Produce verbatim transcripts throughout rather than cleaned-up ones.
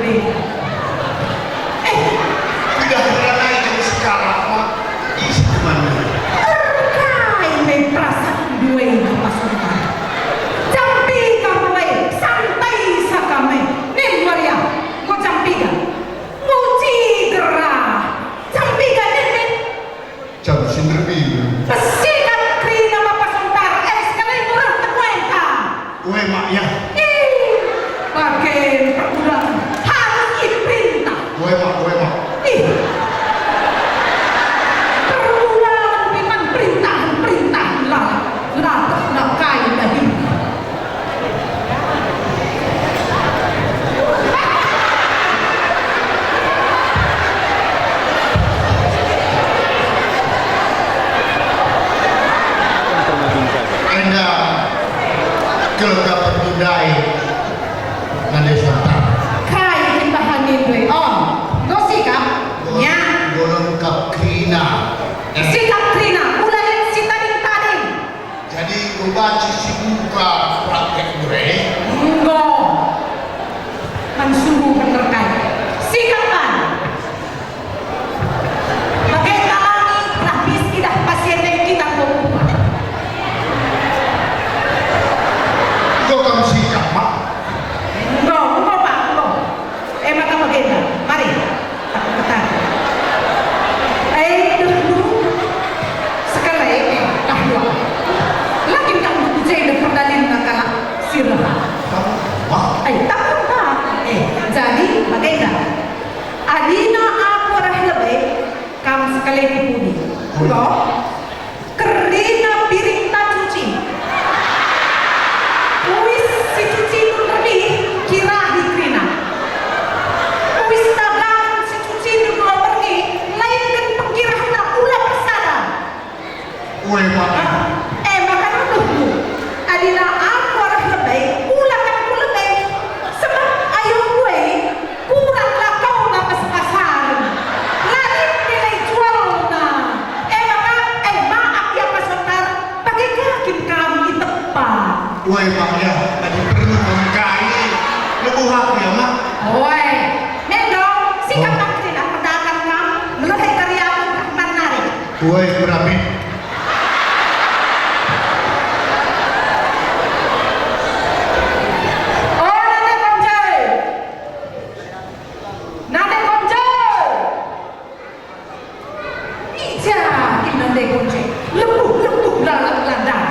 Eh, udah mulai jam sekarang, Mak. Ih, teman. Erkai me perasaan dua i Bapa Sontar. Jam piga mulai, santai sa kam e. Nen Maria, enggo jam piga. Muji gerah. Jam piga nen, nen. Jam si nderbiru. Pesikat kerina Bapa Sontar, eh, sekali murah temuenta. Ue, Mak, ya. Ih, bage perbudakan harus iperintah. Ue, Mak, ue, Mak. Ih. Perbudakan piman perintahan-perintahan lah. Latehna kai dahin. Enda kelengkapen ndai nande Sontar. Kai kin bahan nindu e? Oh, enggo sikap? Nya. Enggo lengkap kerina. Sikap kerina, ula lit si tading-tading. Jadi, enggo banci sibuka praktek ure? Enggo. Man sungguh bener kai. Sikap man. Bage talangi lah bis idah pasien e kita enggo kupa. Enggo kam sikap, Mak? Enggo, enggo, Pak, enggo. E maka bagenda, mari, aku kataken. E, duh, duh. Sekali, e, dah dua. La kin kam ku jenda perdalinna kalak si reha. Wah. E, takut, Pak. E, jadi bagenda. Adina aku arah lebe, kam sekali ku pudi. Enggo? Kerina piringta cuci. Uis si cucindu ndai, kirahi kerina. Uis tagangen si cucindu dua berngi, lainken pengkirahna ula persada. Ue, Mak. Ah, e maka nuduhndu. Adina aku arah lebe, ula kam ku lebe. Sebab ayo ue, Kurang lakona pas-pasan. La lit nilai jualna. E maka, e maaf ya, Bapa Sontar, bage ka kin kam itepa. Ue, Mak, ya, adi perlu engkai. Lebuh aku ya, Mak. Ue, mendong, sikap Oh. Angkri nak pedagang kam, melehe kari aku, man nari. Ue, berabit. Oh, nande konco. Nande konco. I ja kin nande konco? Lebuh-lebuh lalap landas.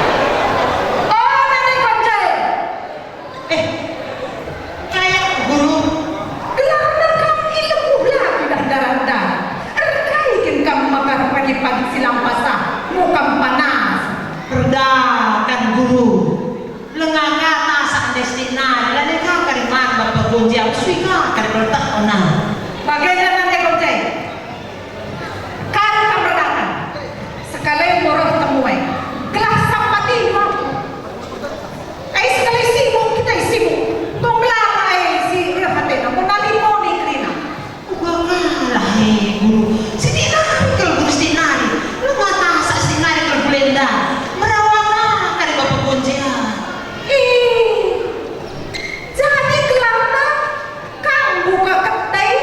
Oh, nande konco. Eh, kayak guru. Gelarna kam i lebuh la idah darat-darat. Erkai kin kam makar pagi-pagi si lampas ah, muka panas. Perdakan guru. Lenga ka tasak ende sitik nari, la enda ka kari man bapa Gonja, sui ka kari pertehna. Bagenda nande Gonja. Kan kam perdakan. Sekali murah temue. Gelah sampati aku. Ai sekali sibuk kita sibuk. Tong melala ai si reh atena, mun nali moni kerina. Uga kalah, he, guru. Sitik nari kal guru sitik nari. Langa tasak sitik nari kal gulenda. Merawa ka kari bapa Gonja. Ih, jadi gelarna kam buka kedai,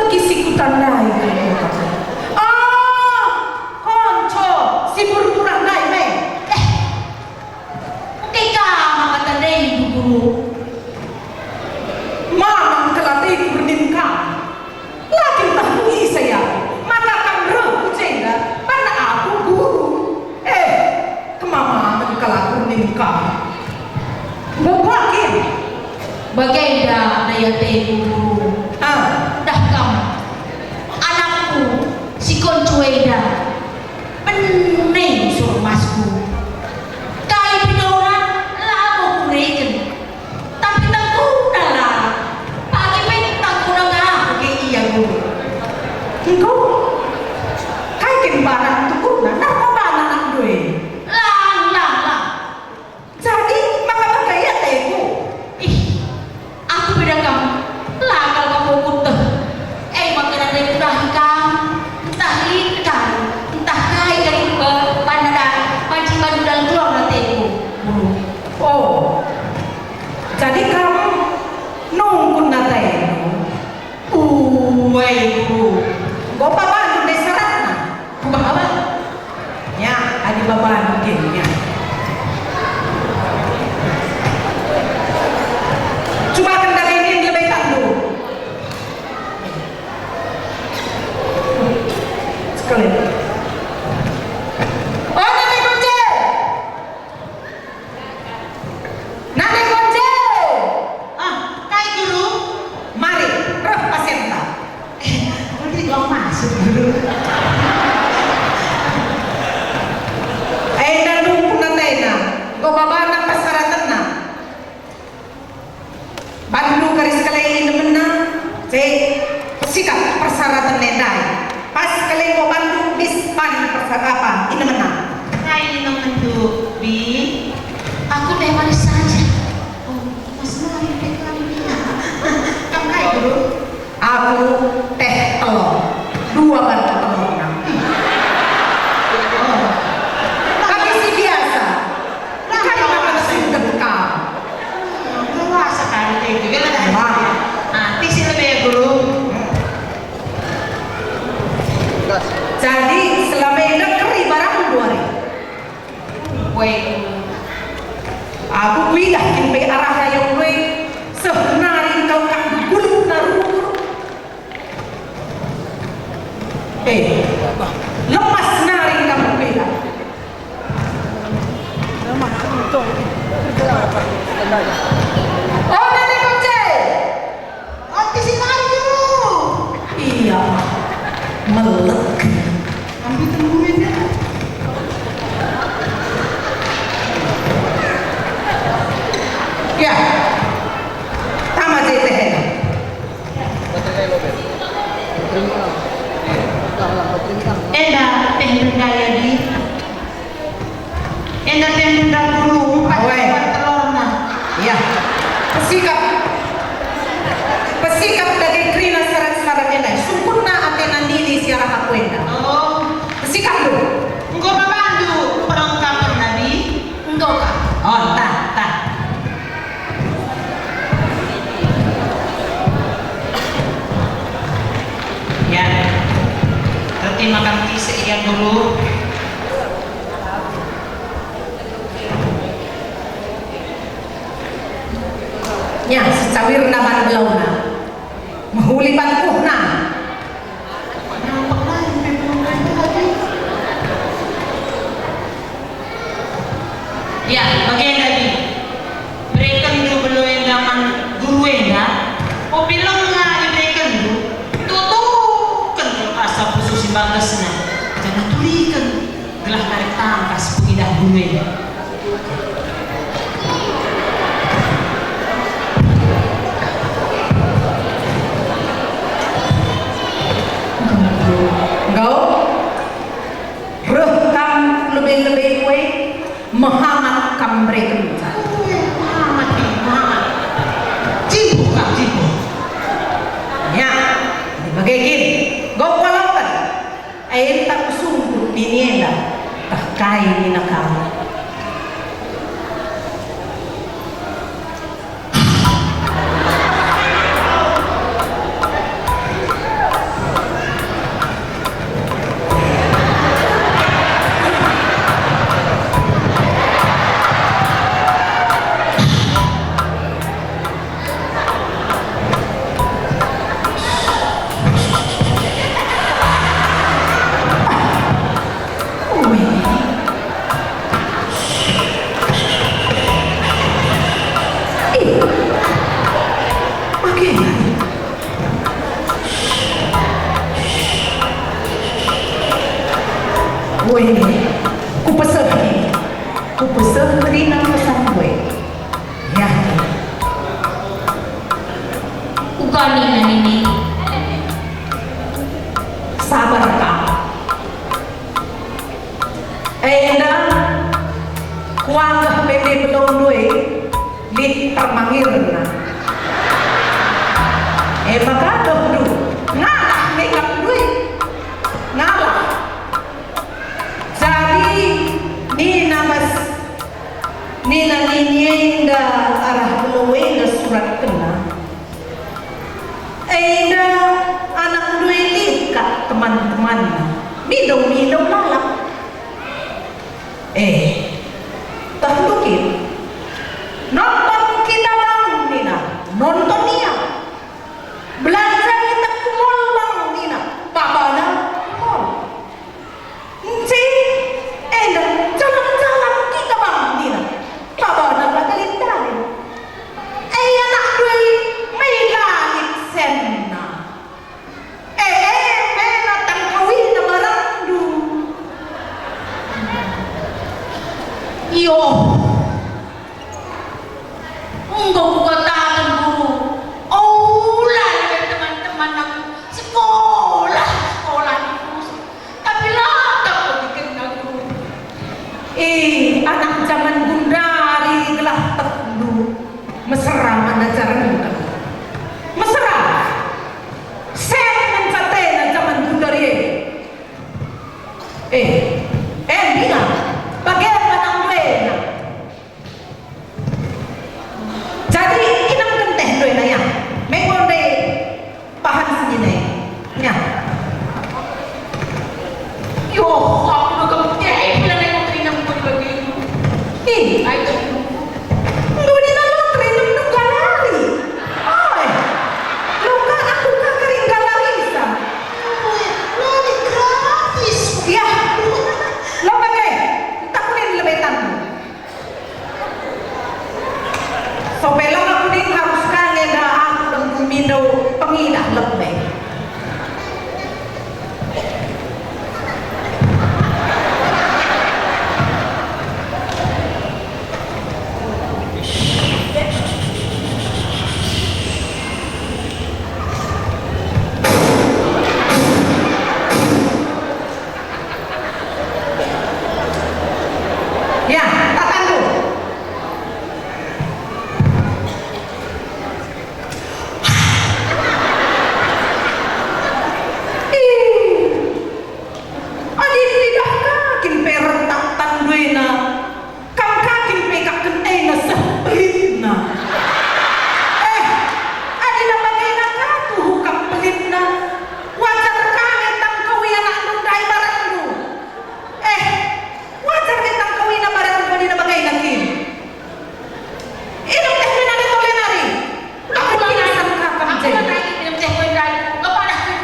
Isi kutandai kal kota. Ah, konco si burah-burah ndai me. Eh, engkai ka maka tandaindu, Guru? Mamang kal ateku ernin kam. La kin tah kuisa ia, maka kam reh ku jenda, banna aku Guru. Eh, kemamamen kal aku ernin kam. Enggo kuakap. Bagenda nai ateku, Guru. Ah. Dah kam, anakku si konco enda, bene sor emasku. Kai pe dona, labo kureken. Tapi tangkuna la, pagi pe tangkuna ka bage ia, Guru. Enggo. Kai kin bana tangkuna, narkoba anak ndai? Lang, lang, lang. Jadi, maka bage ia ateku. Ih, aku pe dah kam, la kal kam kueteh. E maka nande kudahi kam, ntah lit kai, ntah kai kari kuba-, banna dah, banci bandu dalan keluar ateku. Oh, jadi kam nungkun atendu? Uwai, Guru. Enggo pa bandu ndai syaratna? Kubahan. Ya, adi babandu kin, ya. Cubaken dage nin lebe tandu. Sekali. Oh, nande konco! Nande konco! Ah, kai, Guru? Mari, reh pasienta. Eh, berarti doang masuk, Guru. Enda nungkun atena, enggo babana persyaratenna. Bandu kari sekali inemenna, cek, sikap persyaratan ndai. Pas kali enggo bandu bis pan persyaratan apa inemenna. Kai inemenndu, Bi? Aku teh manis saja. Oh, mas nari teh kami. Kam kai, Guru? Aku teh telor. Dua bandu telorna. Oh. Tapi si biasa. Kai maka singket kam? Dewasa kali itu, kan ada. Wah. Ah, tisi lebe, Guru. Jadi, selama ini keri barang dua hari. Weh, aku kuidah kin pe arah rayong weh, seh nari kal kam gulut naruh. Eh, lepas nari kam kuidah. Oh, nari konco. Ati si Bayu. Iya, melek. Ambil tungguin ya. Ya. Tama je teh. Enda teh berdaya di. Enda teh ndai Guru, empat Oe. Empat telorna. Iya. Pesikap. Pesikap dage kerina sarat-sarat enda. Sungkunna atena nini si arah aku enda. Oh. Pesikap lu. Enggo babandu perlengkapen tadi? Enggo ka. Oh, tah, tah. Ya. Terima kasih sekian dulu. Nya, secawirna ban belauna. Mehuli ban puhna. Ya, bagenda, Bi. Berekenndu belo enda man guru enda, ope langa iberekenndu, tutuken kal asa pusuh si mbagesna, janah turiken, gelah narik tangkas pengidah guru enda. Enggo. Reh kam lebe-lebe kue, mehamat kam berekenca. Mehamat, mehamat. Cimpuh kam, cimpuh. Ya, dibage kin. Enggo kualoken. Enta kusungkun nini enda. Tah kai nina kam. Weh, kupeseh, kupeseh kerina pesan gue. Ya. Uga nina nini. Sabar ka. Enda kuanggah bebe belon gue lit permangirna. E maka dohndu ngalah mekap gue. Ngalah. Jadi nina mas, nina nini enda arah belo enda suratkenna. Enda anakndu e lit kap teman-temanna, mindo-mindo lalap. Eh, tehndu kin? Nonton kita bang nina, nonton ia. Belanja kita ku mall bang nina, babana ku mall. Nci, enda jalan-jalan kita bang nina. Babana berdalin-dalin. E anakndu e, mei la lit senna. E, e, mena tangkawina barangndu. Yo. Enggo kukataken guru, ola lebe teman-teman aku sekolah, sekolah di Krusi. Tapi la tau ikenna guru. Eh, anak jaman gundari gelah tehndu. Mesera man ajarenken. Mesera. Sen ngenca tena jaman gundari e. Eh, eh, denga. Bage man anggena. Jadi, inangken teh ndu ena, ya. Menggo nde bahan senina, ya. Yo, aku udah kemteh, bilang aku terinem pun bagi. Ih, ayo. Ndu ena lo terinem ndu galari. Oi. Lo ka aku ka kering galari sa. Oi, lo di gratis. Ya. Lo bage, tak kunin lebetan. Sope langa kuning harus kangen da aku dengku mindo pengidah lebe. Ya, tatandu. Ih, adi idah ka kin pe rentak tanduena, kam ka kin pe kaken ena seh pelitna. Eh, adi la bagena ka tuhu kam pelitna, wajar ka nge tangkawi anakndu ndai barangndu. Eh, wajar nge tangkawina barang bali na bagena kin. Inem teh mena de tole nari. Aku la nai, aku la nai, inem teh mena nari. Ngepadah kin.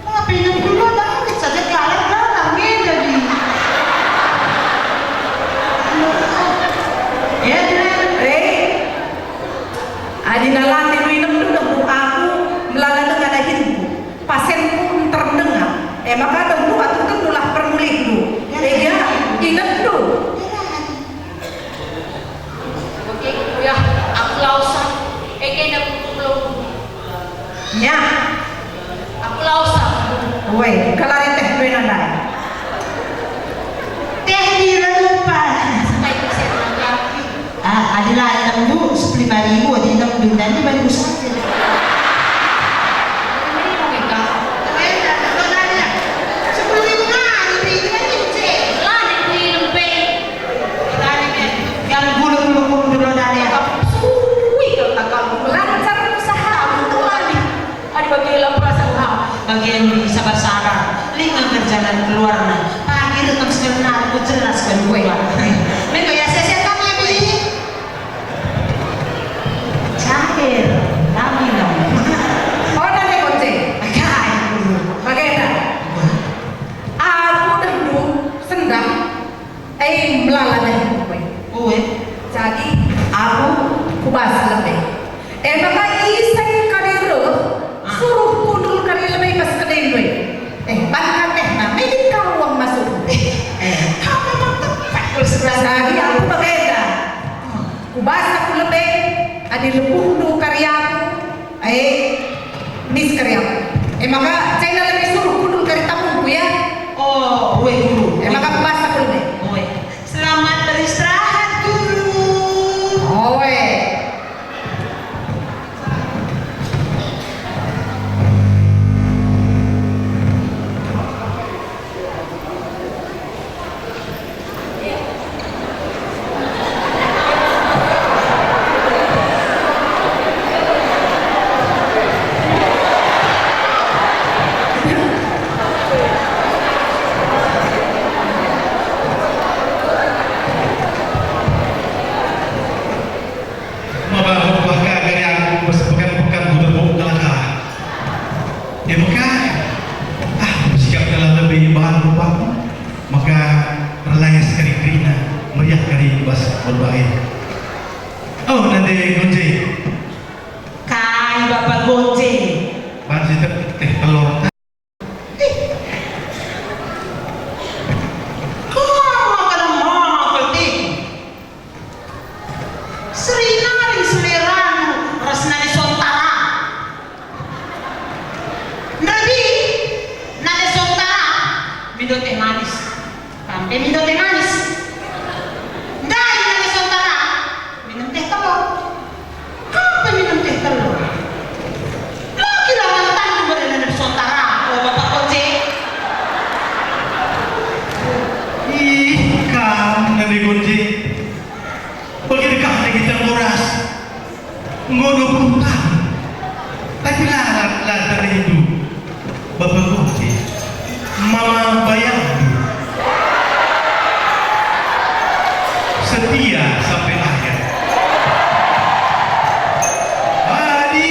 Tapi inem dulu tak saja galar-galar nge jadi. Eh, eh. Adi nalate inem dulu aku melala dengan dahinku. Pasenku nter denga, e maka dengku aturken nulah permulihndu. Ega, ingetndu. Oke, ya, aku la usah. Ege, enda aku belum. Ya. Aku la usah. Woi, kalari teh gue nandai. Teh di lupa. Sampai bisa menanggapi. Ah, adi la inemndu, sepuluh lima ribu, adi inemndu, nanti bantu saja. Sepuluh ribu nari, ini kan kecil. Lah, ini lebih. Yang gula-gula dulu dana. Suwi kalau tak kamu. Lancar usaha, untung lagi. Adi bagi lam perasaan ha. Bagian di sabar-sabar, lima berjalan keluarna. Pagi rekam sebenar, ku jelas kan gue. Mega ya, saya-saya kamu ya, Bi. Cair, tapi no. Oh, dari kunci. Agak air dulu. Bagenda. Aku dahulu sendah. Eh, melala deh, gue. Gue. Jadi, aku kubas lebih. E maka ise kari reh, suruh kundul kari lebe pas kedai ndai. Eh, bankan eh, na, megi kau uang masuk. Eh, Gonje. Kai, Bapa Gonje? Banci teh, teh telor. Ih. Kam maka mama keltik. Seri nari seleramu ras nari sontara. Nderbi nari sontara, mindo teh manis. Kam pe mindo teh manis. Ndai nari sontara, minum teh telor. Kam pe minum teh telor. La kira mantandu bere nari sontara, o Bapa Gonje. Ih, kam nari Gonje. Bagi dekah kita nguras. Enggo dua puluh tahun. Tapi la, la, la terindu. Bapa Gonje, mama bayangndu. Setia sampai akhir. Adi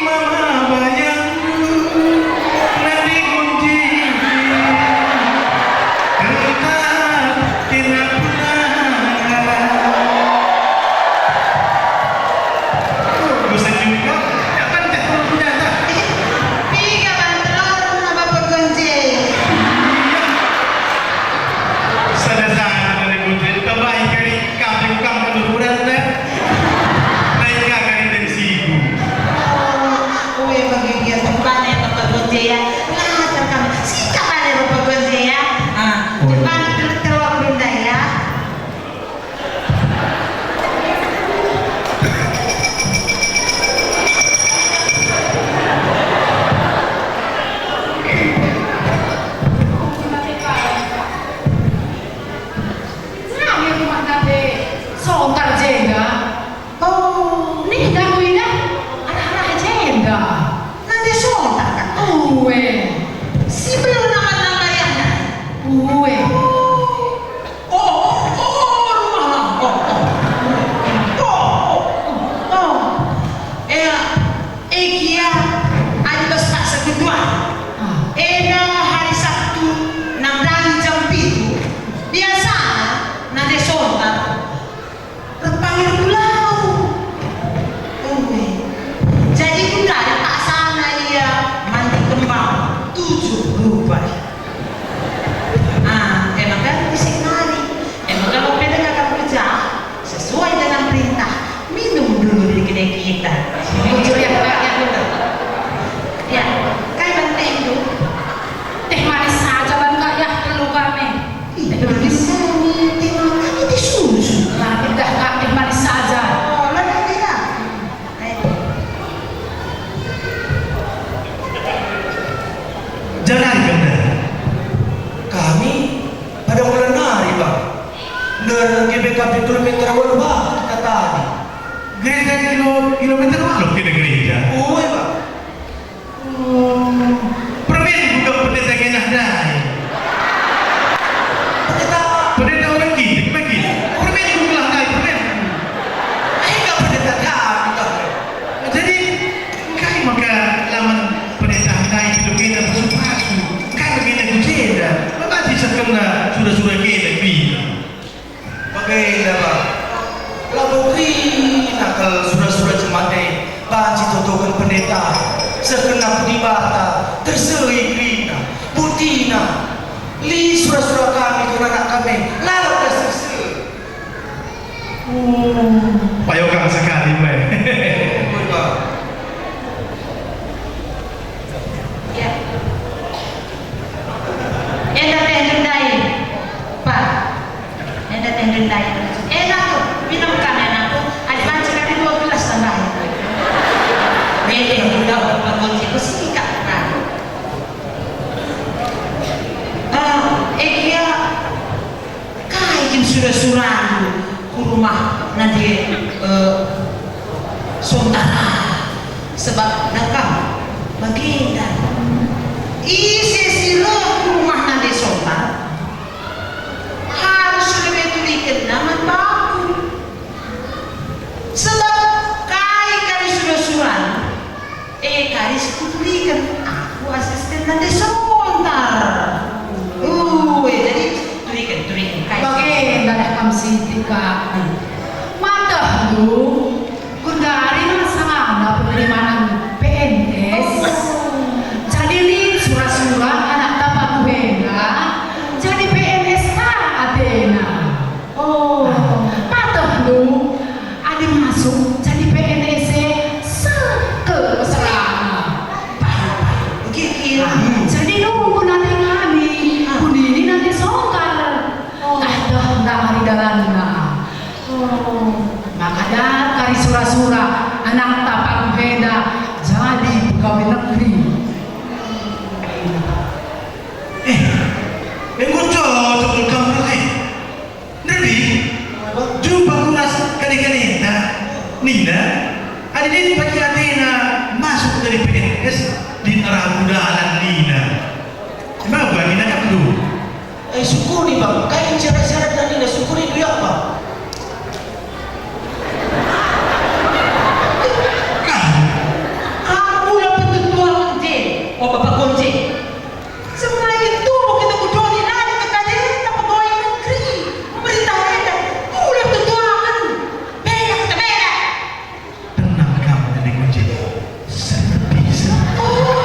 mama bayangndu, nande Gonje. Tetap kena pulang. Oh, bosan juga. Kapan teh pulang punya, tak? Piga ban telor na Bapa Gonje? Iya. Sada-sada dari Gonje. Tambahi kari kambing kam kan ukuran, tak? Naik kari dari siku. Oh, oh, ya, bagi dia tempat ya, Bapa Gonje, ya. Ngajar kami. Sikap ada Bapa Gonje, ya. Ah, oh, depan telor dunda, ya. Rame rumah nande sontar jenda. Oh, nih, dah, dah. Arah-arah jenda. Nande sontar, kan? Ue. Si belum nama-nama ya, nah. Ue. Oh, oh, oh, rumah lah. Oh, oh. Oh, oh, oh. Eh, eh, kia, adi bas tak sekeduan. Ah. Ena hari Sabtu, nandangi jam pitu. Biasana, nande sontar. Erpangir pulau. Ue. Jadi ku ndai paksana ia mandi kembang tujuh rupa. Ah, emang kan fisik nari. Emang kalau pedang akan kerja sesuai dengan perintah. Minum dulu di kedai kita. Bujur ya, Kak, ya. Ya, kai ban teh itu? Teh manis saja ban, Kak, ya, perlu kami. Ih, manis kami, teh manis, kami teh susu. Nah, dah, Kak, teh manis saja. Oh, lah, lah, lah. Ayo. Jangan, Bunda. Kami pada bulan nari, Bang. Dari G B K P kilometer waluh, Bang, kita tadi. Gereja kilo-, kilometer waluh kita gereja. Ue, Bang. Oh, permen buka pendeta genah ndai. Pendeta? Pendeta orang gini, bagi. Permen buka ndai, permen. Ai, enggak pendeta kami, enggak. Jadi, engkai maka laman pendeta ndai hidup kita pasu-pasu? Engkai maka kita ku jenda? Maka sisah kena sura-sura kita, kita. Bagenda, Bang. Labo kerina kal sura-sura jemaat e banci totoken pendeta, seh kena ku Dibata, terseh ia kerina. Buktina, lit sura-sura kami, anak kami, lalap dah seh-seh. Hmm, payo kang sekali, Bang. Betul, Bang. Ya. Enda teh ndai, Pa. Enda teh ndai. Enda tu, minum kami anakku. Adi banci kami dua gelas tambahi. Mede, udah, Bapa Gonje, kusikap kan. Ah, eh, iya. Kai kin sura-surandu ku rumah nande, eh, sontar? Sebab dakam bagenda. Ise si reh ku rumah nande sontar, harus lebe turikenna man bangku. Sebab kai kari sura-suran, e kari si kuturiken, aku asisten nande sontar. Ue, jadi turiken, turiken, kai. Bage ndadah kam sitik, Kak. Hmm. Mateh Gundari nasa ngana penerimaan P N S. Jadi lit sura-sura anak tapaku enda jadi P N S ka atena. Oh. Patehndu, adi masuk jadi P N S e seh kal mesrana. Baik, baik. Oke, oke. Ah, jadi nungkun ate kami, ah, kunini nanti songkar. Oh. Tah, tah, nda mari dalanna. Oh. Maka dat kari sura-sura anak tapaku enda jadi pegawai negeri. Eh, enggo cocok kal kam, eh. Ndai, jumpa ku ras kade-kadenta. Nina, adi lit pagi atena masuk jadi P N S, lit arahku dalan nina. Maba nina kapndu. Eh, sukuni, Bang. Kai ncerat-cerat nina, sukuni duyak, Bang. Kam. Kam kula petentuaken je. Oh, Bapak Konje. Semula kin tubuh kita ku doni nari kekadenta pegawai negeri, pemerintah enda, kula tutuaken. Bela kita bela. Tenang kamu, Nenek Kunci. Seperti, seperti. Oh.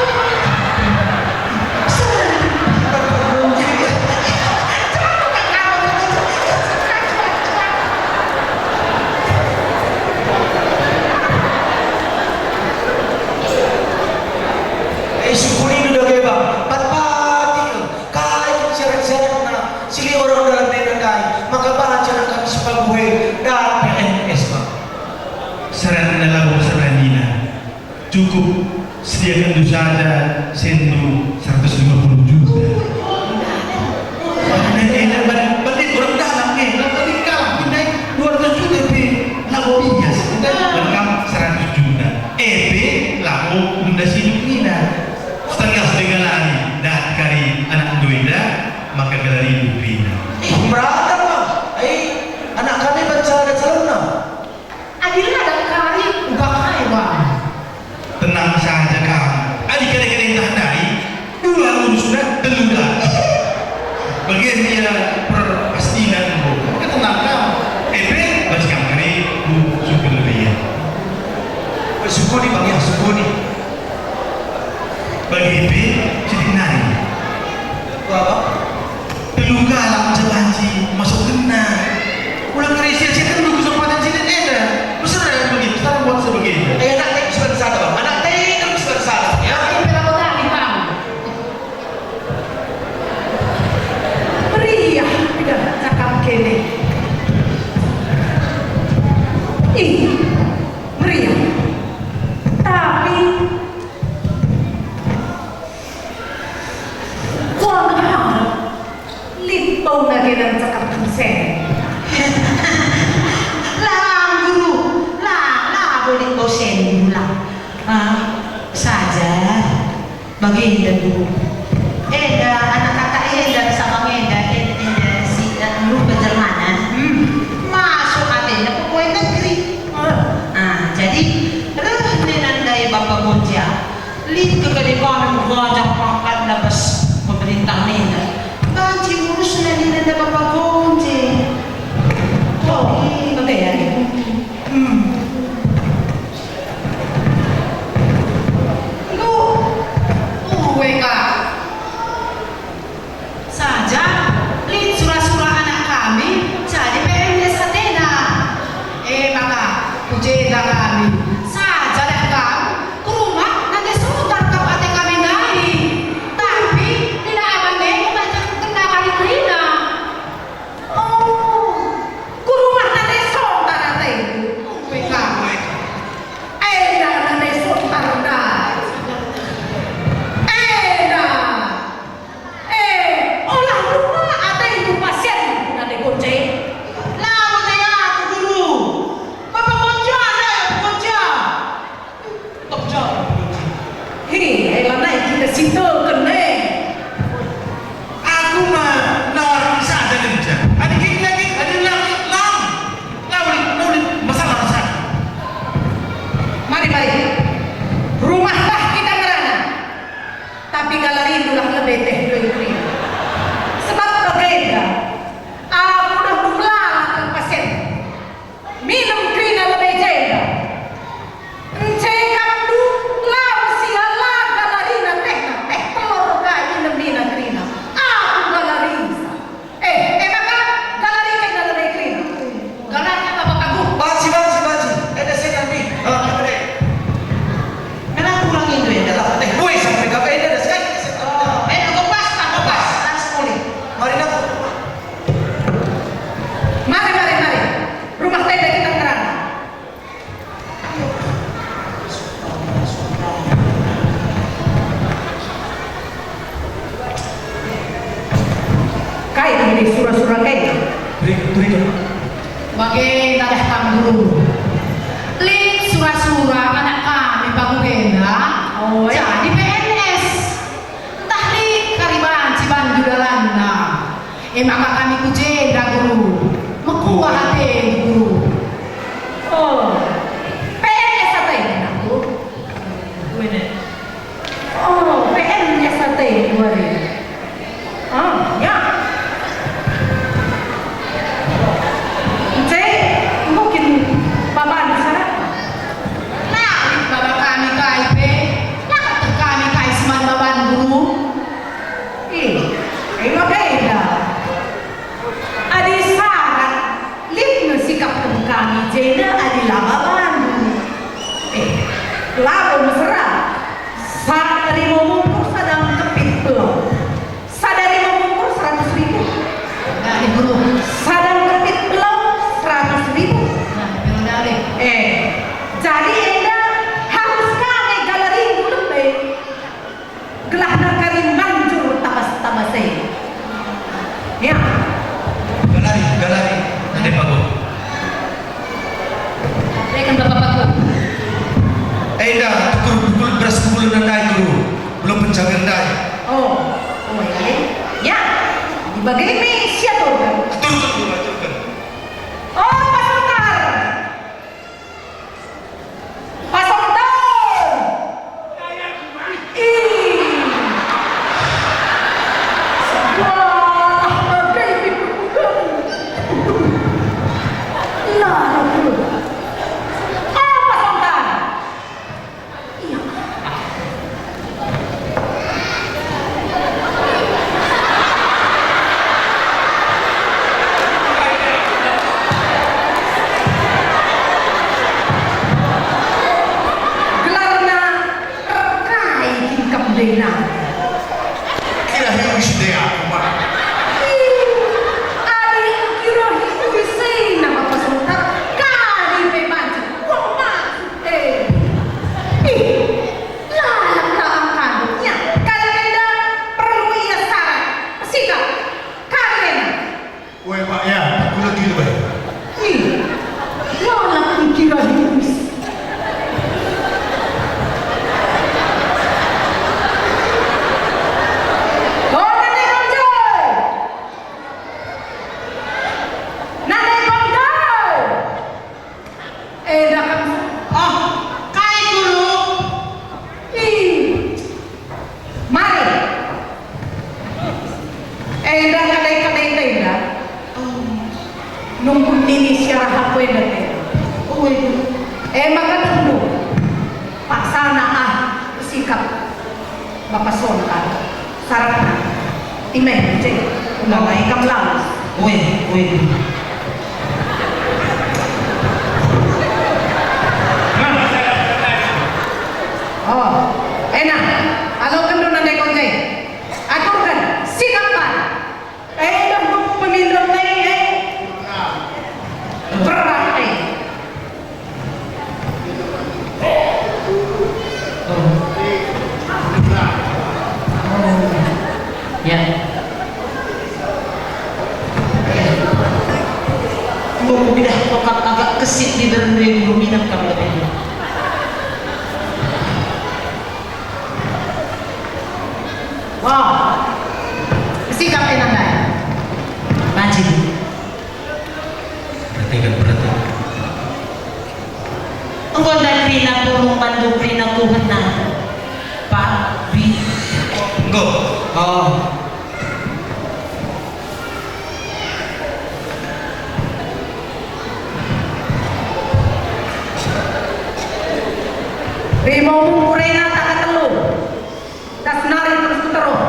Seperti. Eh, sukuni dage, Bang. Pat-pati. Kai kin syarat-syaratna, si lit orang dalan enda kai, maka banci anak kami si paguh e dat P N S, Bang. Syaratna labo syarat nina. Cukup sediakenndu saja senndu seratus lima puluh juta. Nah, enda ban, ban lit orang dalan nge, labo lit kalak pindah dua ratus juta pe labo bias, enda ban kam seratus juta. E pe labo nunda siduk nina. Setengah setengah nari, dat kari anakndu enda, maka gelarindu kerina. Ih, meraten, Bang. Ai, anak kami banca ada calonna. Adi la dat kari, uga kai, Bang. Tenang saja kam. Adi kade-kade ntah nari, dua urusna, telu dah. Bagian ia perpastina enggo. Maka tenang kam. E pe, banci kam kari, ku sukun lebih. Sukuni, Bang, ya, sukuni. Bagi pe, sitik nari. Wah, Bang. Telu kalak nca banci masuk kena. Ulang kari sia-sia telu kesempatan si lit enda. Mesera bagi, mesera buat sebagainya. Eh, anak telu sebentar saja, Bang. Anak telu sebentar saja, ya. Tapi pelaku tadi, Bang. Meriah, udah cakap kene. Ih, meriah. Tapi Kuah ngarap, lit bau nage nan cakap kusen. Lang, Guru, lang, labo lit bau sen, Guru, lang. Ah, saja. Bagenda, Guru. Enda, anak kakak enda, sama enda, enda, enda, si, eh, rupa Jermanan. Hmm. Masuk atena pegawai negeri. Ah, jadi, reh nina ndai Bapa Gonja. Lit kekadikana gajah pangkatna bas pemerintah nina. Banci urusna nina nda Bapa Gonje. Oh, bage ya. Hmm. Enggo, uwe ka. Saja, lit sura-sura anak kami, jadi P N S atena. E maka, ku jenda kami, saja dah kam, ku rumah nanti sontar kam ate kami ndai. Tapi, nina abang e, ku baca kena kali kerina. Oh, ku rumah nanti sontar ateku. Uwe ka. Enda nanti sontar ndai. Enda. Eh, olah dua atendu pasienku nande Gonje. Labo ate aku, Guru. Bapa Gonja, Bapa Gonja. Tok jauh, Bapa Gonja. Hi, eh, lanai kita sinteken, eh. Aku ma nawar saja kenca. Adi kita, adi lang, lang. Lang, lang, masalah saja. Mari, mari. Rumah lah kita ngerana. Tapi galarindu lah lebe teh doi kerina. Sebab bagenda, aku dah melala kal pasien. Minem kerina lebe sura-sura kai? Beri, beri. Bage dadah kam guru. Lit sura-sura anak kami pagu enda. Oi. Jadi P N S. Ntah lit kari banci bandu dalanna. E maka kami ku jenda guru. Mekuah atendu guru. Oh. P N S atendu aku. Wene. Oh, P N S atendu ari. Ah, ya. Ence, enggo kin baban sarat? Nah, baba kami kai pe, la kateh kami kai si man baban guru. Ih, ayo beda. Adi sarat, lit nge sikapken kami, jenda adi la babandu. Eh, labo mesera. Sa-, rimo mungkur sada ngkepit pelong. Sada rimo mungkur seratus ribu. Nah, guru. Sada ngkepit pelong seratus ribu. Nah, betul, betul. Eh, jadi enda harus kami galerindu lebe. Gelah nerkari manjur tabas-tabas e. Ya. Galari, galari, ade pago. Reken Bapak Pago. Enda, tukur, tukur beras kumpul ndai guru. Belum penjaga ndai. Oh, oh, iya. Ya. Dibagi mi siaturken. Aturken, guru, aturken. Oh, Pak Sultan. Pasang daun. Ih. Wah, bage dipemuda. Nah, apa sontan? Iya. Gelarna erkai kin kam ndai nari? Kira hiu si ndai aku, Mak. Ih, adi kira hiu si nama peserta, kari pe banci. Wah, maksud e. Ih, lalap la angkandu. Nya, kalak enda perlu ia sarat, sikap. Kari enda. Oe, Pak, ya, aku lagi lebe. Ih, lalap kukira hiu si. Oh, Nande Konjai! Nande Konjai! Enda kam, oh, kai guru? Ih, mari. Enda kadai-kadai tenda. Oh. Nungkun nini siarah aku enda tenda. Oh, itu. E maka tunggu. Paksana ah, sikap. Bapa sonta, saratna, timeh, cek, ulang ikam lawas. Ue, ue. Oh, enak. Aloken dona ndai konjai. Aturken, sikap pan. Eh, dah pemindo ndai, eh. Berat, eh. Ya. Enggo kupidah tokap agak kesit di deren rindu minam kami lebih. Wah, sikap enang ndai. Banci. Perhatikan, perhatikan. Enggo ndai kerina pulung bandu kerina kuhena. Pak, bi. Enggo. Oh. Rimo mungkur ena taka telu. Das nari terus ku teruh.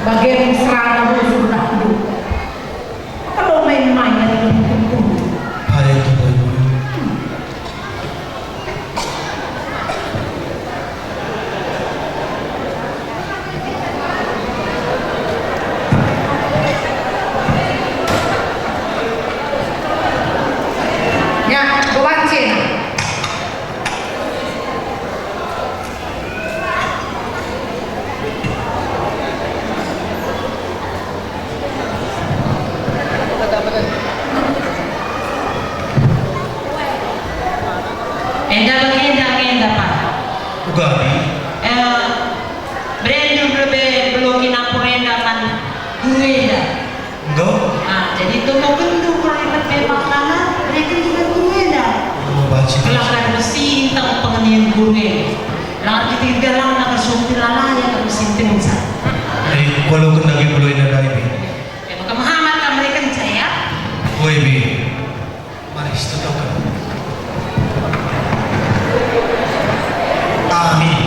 Bage mesrana busur dah kudu. Kalau main-main dengan kumpul. Hai, Tuhan. Uga, Bi. Eh, berendu lebe beloki nampur enda man guru enda. Enggo. Ah, jadi tunggu gendu kalau lebe makanan, bereken juga guru enda. Oh, banci. Kelak ada sintang pengenien guru enda. Langar kita galangna ke supir lalaya ke mesin tensa. Eh, kalau kena ke belo enda dai, Bi. Ya, maka Muhammad kamu bereken saya. Oi, Bi. Mari, situtoken. Amin.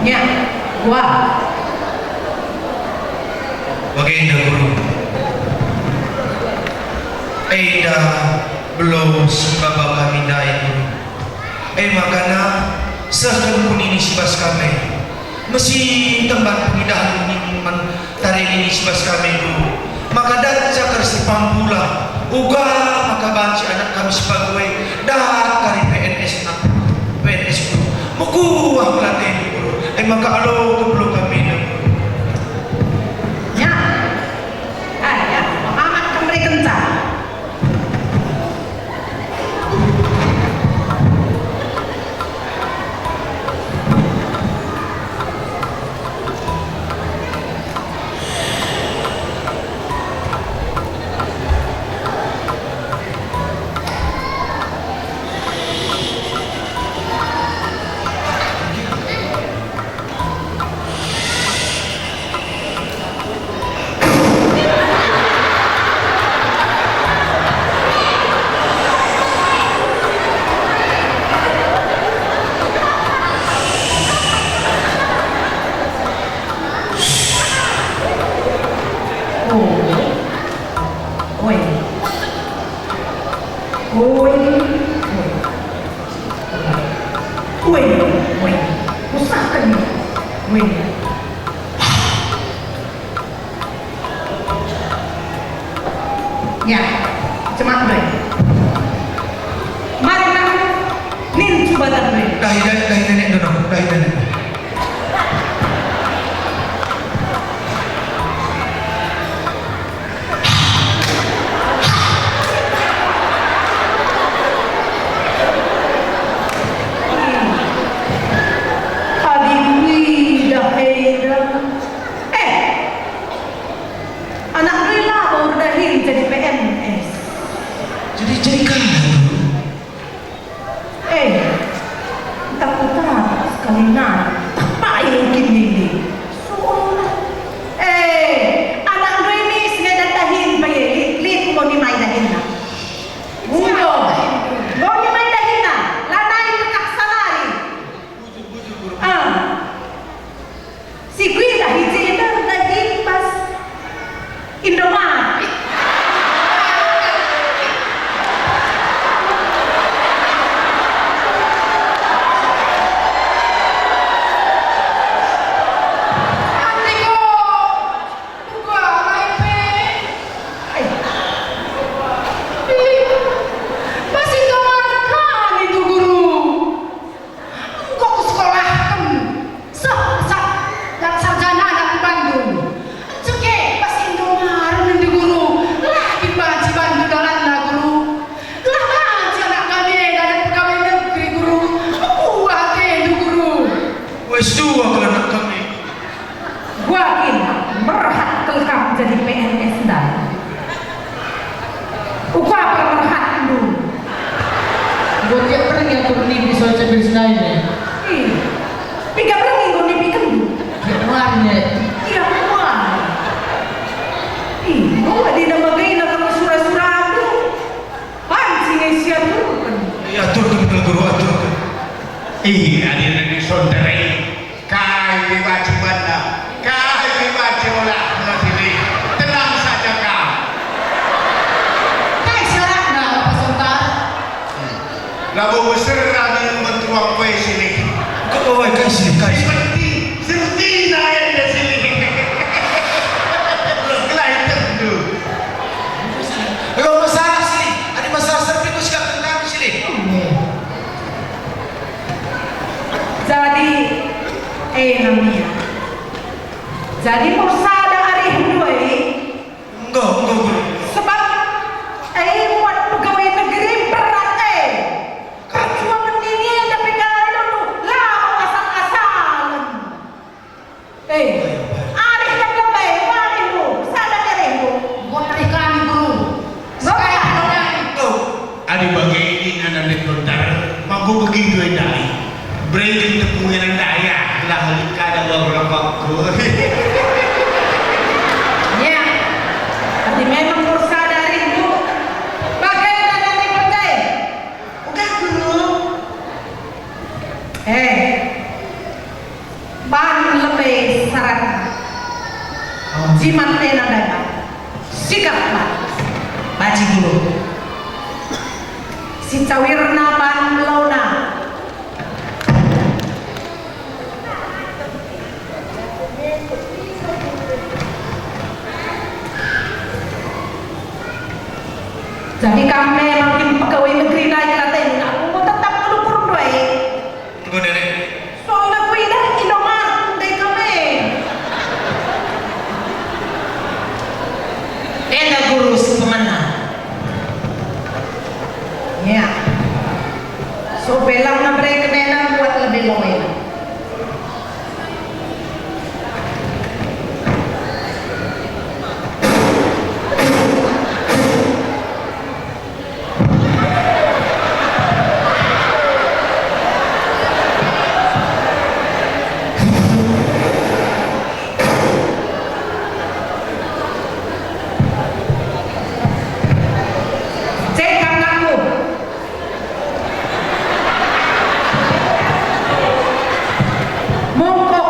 Nya, wah. Bagenda, Guru. Enda belom sungkaba kami ndai, Guru. E makana, sehken kunini si bas kami. Mesi temban pengidahen nini man tare nini si bas kami, Guru. Maka dat cakar si pampula, uga maka banci anak kami si pagawai, dat kari P N S na, P N S, Guru. Mekuah kelaten, Guru. E maka alo kebelo kami, Guru. Ya. Ah, ya. Amat kembali kencang. Oh. Oi. Oi. Oi. Oi. Oi. Usahken. Oi. Ya, cemat ndai. Mari, Nak. Nin cuba tan ndai. Dahi, dahi, dahi nenek dulu, dahi nenek. Adi kuidah enda. Eh, anak ndai labo erdahin jadi P N S. Jadi, jadi kan, Guru? Eh, tak kuta sekali na, tak payah kin nindi. Soalnya, eh, anak ndai mis ngeda dahin payah lit, lit enggo nimai dahinna. Enggo, enggo nimai dahinna, lanai pekah salari. Ah. Si kuidah i jenda ndahi bas Indomaret. Ateko, uga mai pe. Ai. Ih, bas Indomaret ka nindu guru. Enggo kusekolahken seh sa-, sarjana anak ku Bandung. Enceke bas Indomaret nindu guru, la kin banci bandu dalanna, Guru. Gelah banci anak kami enda dapat pegawai negeri, Guru. Mekuah atendu, Guru. Wes tua kal anak kami. Gua kin merhat kal kam jadi P N S ndai. Uga permerhatndu. Enggo tiap berngi aku nipi soal cepil senai ne. Ih, piga berngi enggo nipikenndu? Tiap hari ne. Tiap hari. Ih, enggo adina bagaina kal sura-surandu. Banci nge siaturken. Iya, aturken kal, Guru, aturken. Ih, adina ni sondere. Kai pe banci banna, kai pe banci olahna silih. Tenang saja kam. Kai syaratna, Bapa Sontar? Hmm. Labo mesera nge mentuang kue silih. Kau kawai kai silih, kai silih. Seperti, seperti na enda silih. Kelai tentu. Enggo masalah silih. Adi masalah serpik ku sikap tentang silih. Jadi, eh, Namia. Jadi, mur sada arihndu e. Enggo, enggo, Guru. Sebab Banci guru. Si cawirna pan launa. Jadi kam memang kin pegawai negeri nai kelaten, aku enggo tetap ngelukurndu e. Enggo, Nenek. Soalna kuidah Indomaret ndai kam e. Enda guru si pemena. Ya. So pelangna bereken ena buat lebih loe. Cekam aku. Mungkuk.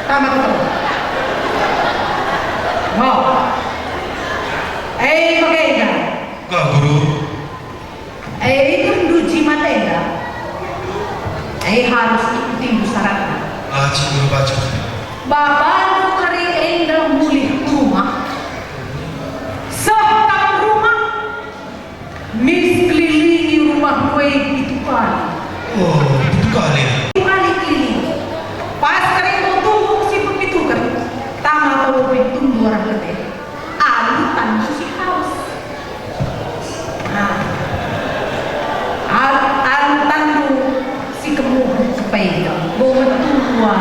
Tamat terus. Wow. Eh, bage enda. Ka, Guru. Eh, idahndu jimat enda. Eh, harus ikutindu syaratna. Banci, Guru, banci. Babandu kari enda mulih ku rumah. Seh kam rumah. Mis kelilingi rumah ndai pitu kali. Oh, pitu kali. Pitu kali kelilingi. Pas kari enggo tuhu si pepituken, tama ka upi tundu arah lebe, alu tandu si haus. Nah, al-, alu tandu si kemuh, supaya enggo metua.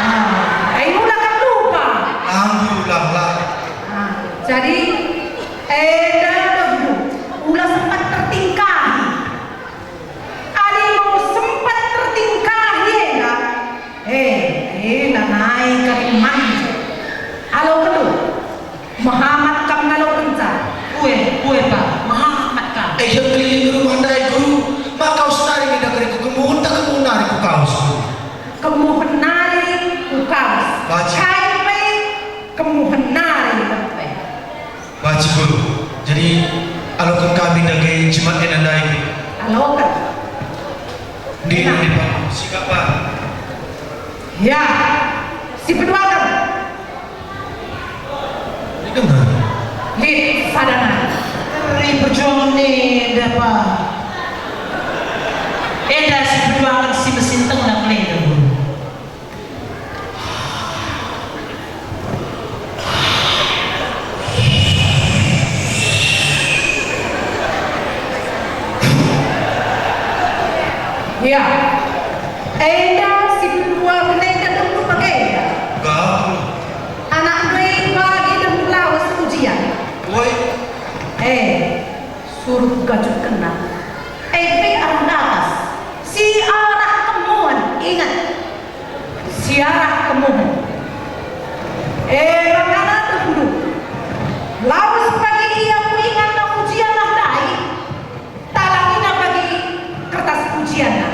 Nah, ai ula kam lupa. Tandu lah, lah. Nah, jadi, enda dahulu, ula sempat tertingkahi. Adi enggo sempat tertingkahi enda, eh, enda nai kari manja. Alo kelu, mehamat kam ngalokenca. Ue, ue pa, mehamat kam. Eh, yang keliling rumah ndai, Guru, maka usnari ngenca kari ku kemuhen, tak kemuhen nari ku kaus, Guru. Kemuhen nari ku kaus. Baca. Kai pe, kemuhen nari lepe. Banci, Guru. Jadi, aloken kami dage jimat enda ndai. Aloken. Ndi, ndi, Pak? Sikap, Pak. Ya, si peduaken. Ndi denga? Lit, sada nai. Eri perjuangen enda, Pak. Enda si peduaken si mesin tengah kelenda, Guru. Ya. Enda si kedua, enda dahulu bage enda. Anak ndai bagi dahulu lawes ujian. Woi. Eh, suruh gajutkenna. Eh, pe arah datas. Si arah kemuhen, ingat. Si arah kemuhen. E, maka dahulu. Lawes pagi ia ku inganna ujianna ndai. Talangina pagi kertas ujianna.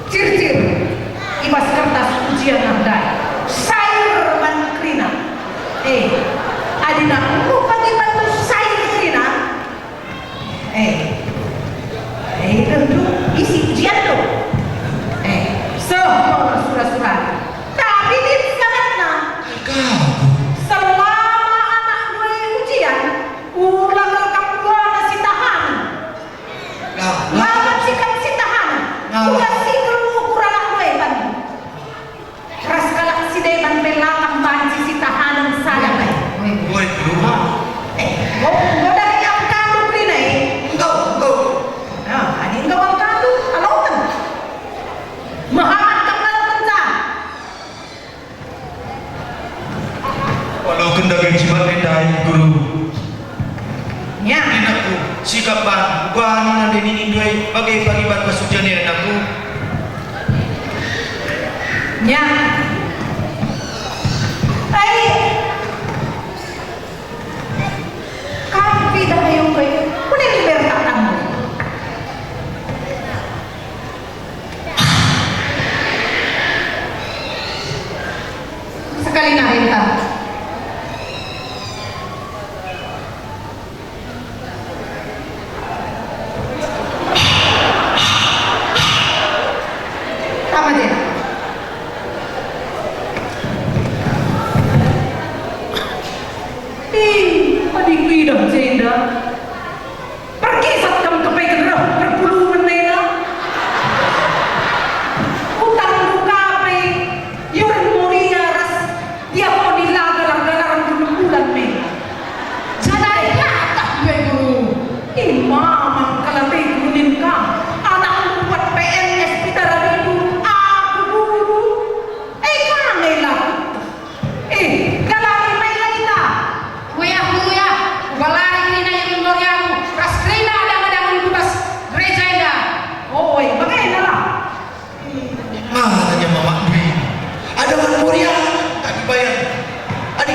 Cir-cir. I bas kertas ujianna ndai. Sair man kerina. E, adina enggo pagi bandu sair kerina. Eh. Eh, tentu isi ujianndu. Eh, seh me sura-sura. Tapi lit syaratna. Selama anak ndai ujian, ula kal kam duana si tahanen. Lah, lah. Lawan sikap si tahanen. Lah. Ula si nggeluh ukur anak ndai bandu. Ras kalak si deban pe la kam banci si tahanen sada pe. Woi, woi, woi. Ah. Eh, enggo, enggo dage kam kandung kerina e? Enggo, enggo. Ah, adi enggo kam kandung, aloken. Mehamat kam ngalokenca. Aloken dage jimat enda e, Guru. Nya. Ninakku, sikap ban, bani nande ninindu e, bage pagi ban bas ujian e, nakku. Nya. Ai. Kam pidah ayo enggo e, kuning bertak kamu.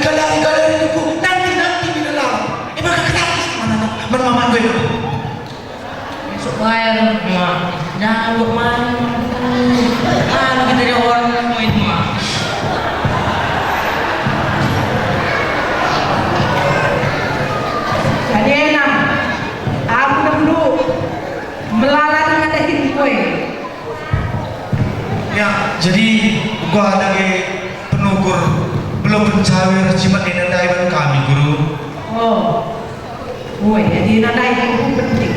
Galari-galari tuku, nanti-nanti nina lalap. E maka ketapis man anak, man mama gue. Masuk bayar, ma. Jangan buat main, ma. Anu kita dia orang main, ma. Jadi enak. Aku dulu melala dengan dahin kue. Ya, jadi uga dage penukur belum pencawe ras cimat enda ndai ban kami, Guru. Oh. Woi, jadi enda ndai itu penting.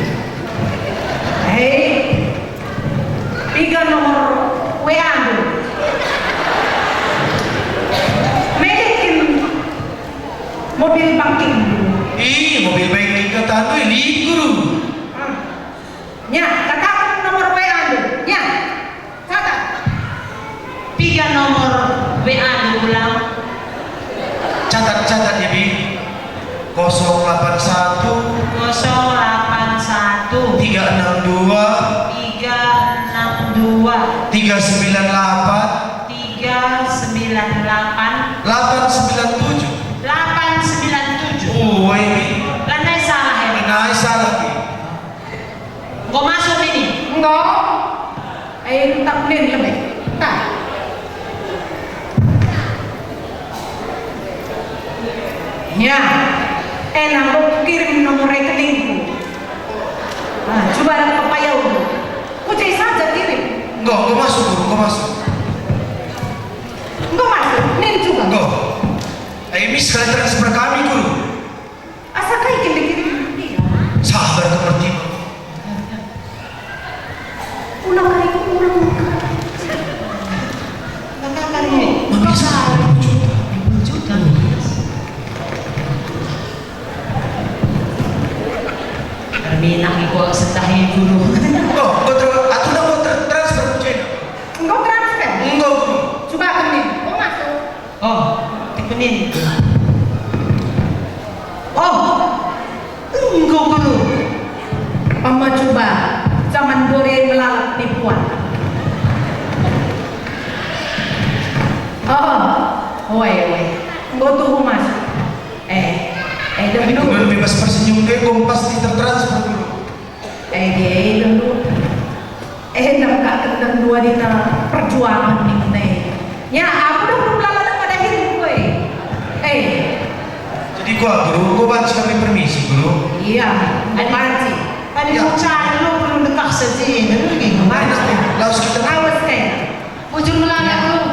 Hei, piga nomor W A ndu? Melekin mobil banking ndu. Ih, mobil banking kata ndu, lit, Guru. Hmm. Nya, kataken nomor W A ndu. Nya, catat. Piga nomor W A ndu ulang? Catat, catat ya, Bi. Kosong lapan satu. Kosong lapan satu. Tiga enam dua. Tiga enam dua. Tiga sembilan lapan. Tiga sembilan lapan. Lapan sembilan tujuh. Lapan sembilan tujuh. Uwe, Bi. Lanai salah ya, Bi? Lanai salah, Bi. Enggo masuk ini? Enggo. Eh, entah nin lebih. Tah. Ya. Eh, nang enggo kukirim nomor rekeningku. Ah, coba ada pepayau. Kucai saja kirim. Enggo, enggo masuk, Guru, enggo masuk. Enggo masuk, nin juga. Enggo. Eh, mis kali transfer kami, Guru. Asa kai kin dikirim? Iya. Sabar, Kak Martin. Ulang kali, ulang, ulang. Kakak kali. Mami, sabar, dua puluh juta. Dua puluh juta. Terminal iko setahi dulu. Oh, kau ter-, aku nak mau ter-, transfer ke China. Engkau transfer? Enggak, Guru. Coba kami, kau masuk. Oh, tikenin. Oh, enggo, Guru. Mama coba, zaman bore melalap nipuan. Oh, oe, oe. Enggo tuhu, Mas. Eh, eh, Tadi dulu. Kemudian bebas persenyum deh, kau pasti tertransfer dulu. Eh, dia dulu. Eh, nampak kena dua dina perjuangan ni kena. Ya, aku dah belum lama dah pada hidup, weh. Eh. Jadi gua, Guru, gua banci kami permisi, Guru. Iya, ada banci. Tadi Ya. Bocah dulu belum dekah saja, dulu lagi. Laos kita Awas, kayak. Bujur melala dulu.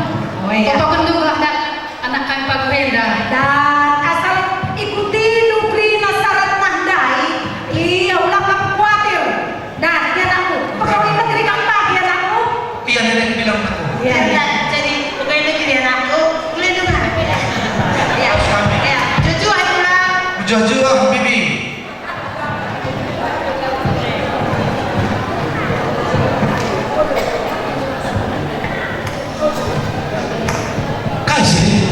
Oh, iya. Katakan dulu lah, dah. Anak kami paguh enda. Dan asal ikutindu kerina syarat nah ndai, ia ula kam kuatir. Dan, ya anakku, pegawai negeri kam tah, ya anakku? Iya, Nenek, bilang anakku. Iya, iya. Jadi, pegawai negeri, anakku, boleh dengar. Iya. Iya. Juah-juah, Tulang. Juah-juah, Bibi. Kai si?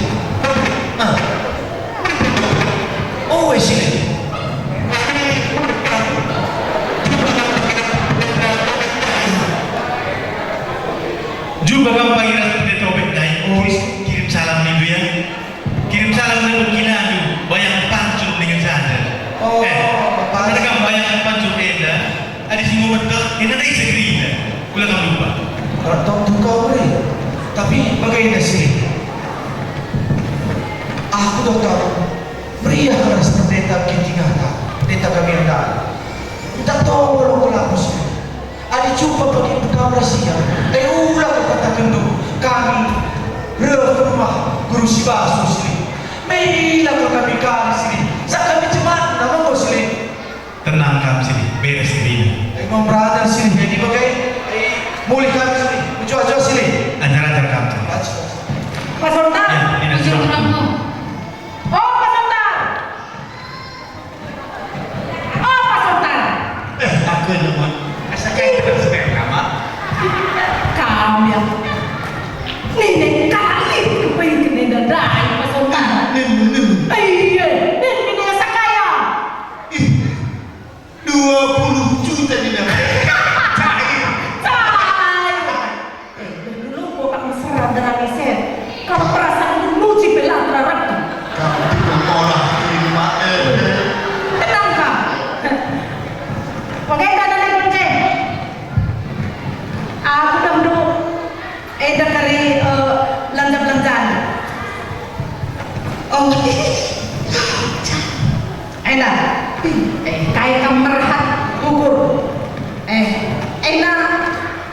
Ah. Oh, si. Jumpa kam pagi ras Pendeta Obed ndai. Oh, kirim salam nindu ya. Kirim salam dari Bengkina, aduh, bayangan pancur dengan sada. Oh, eh, pancur. Ada kam bayangan pancur enda? Adi si memeteh, enda dai segerina. Kula kam lupa. Rantau tukau, eh. Tapi bagaimana sih? Aku dah tahu. Meriah keras pendeta Kintingata, pendeta kami enda. Minta tolong ke laku sini. Adi jumpa bagi petamra sia, eh, ula kataken dulu, kami reh ke rumah Guru Sibaso sini. Merilah ke kami kali sini, sa kami jeman nama enggo sini. Tenang kam sini, beres dirinya. Eh, ngom brother sini, jadi bagai, eh, mulih kami sini, mejuah-juah sini. Ajar-ajar kam sini. Pas Sultan, ya, ini bujur sudah. Kamu. Oh, Pak Sultan. Oh, Pak Sultan. Eh, aku nyebut. Asa kayak kita sebenarnya, Mak. Kami ya. Nenek kali kepengen kena dadai, Pak Sultan. Nen, nen. Iya, nen, nen, asa kaya. Ih, dua puluh juta ni dah. Cair. Cair. Eh, dulu kau tak mesra dengan isen. Kalau perasaan dulu si bela terarapkan. Kau Enda, eh, kai kam merhat ukur. Eh, enda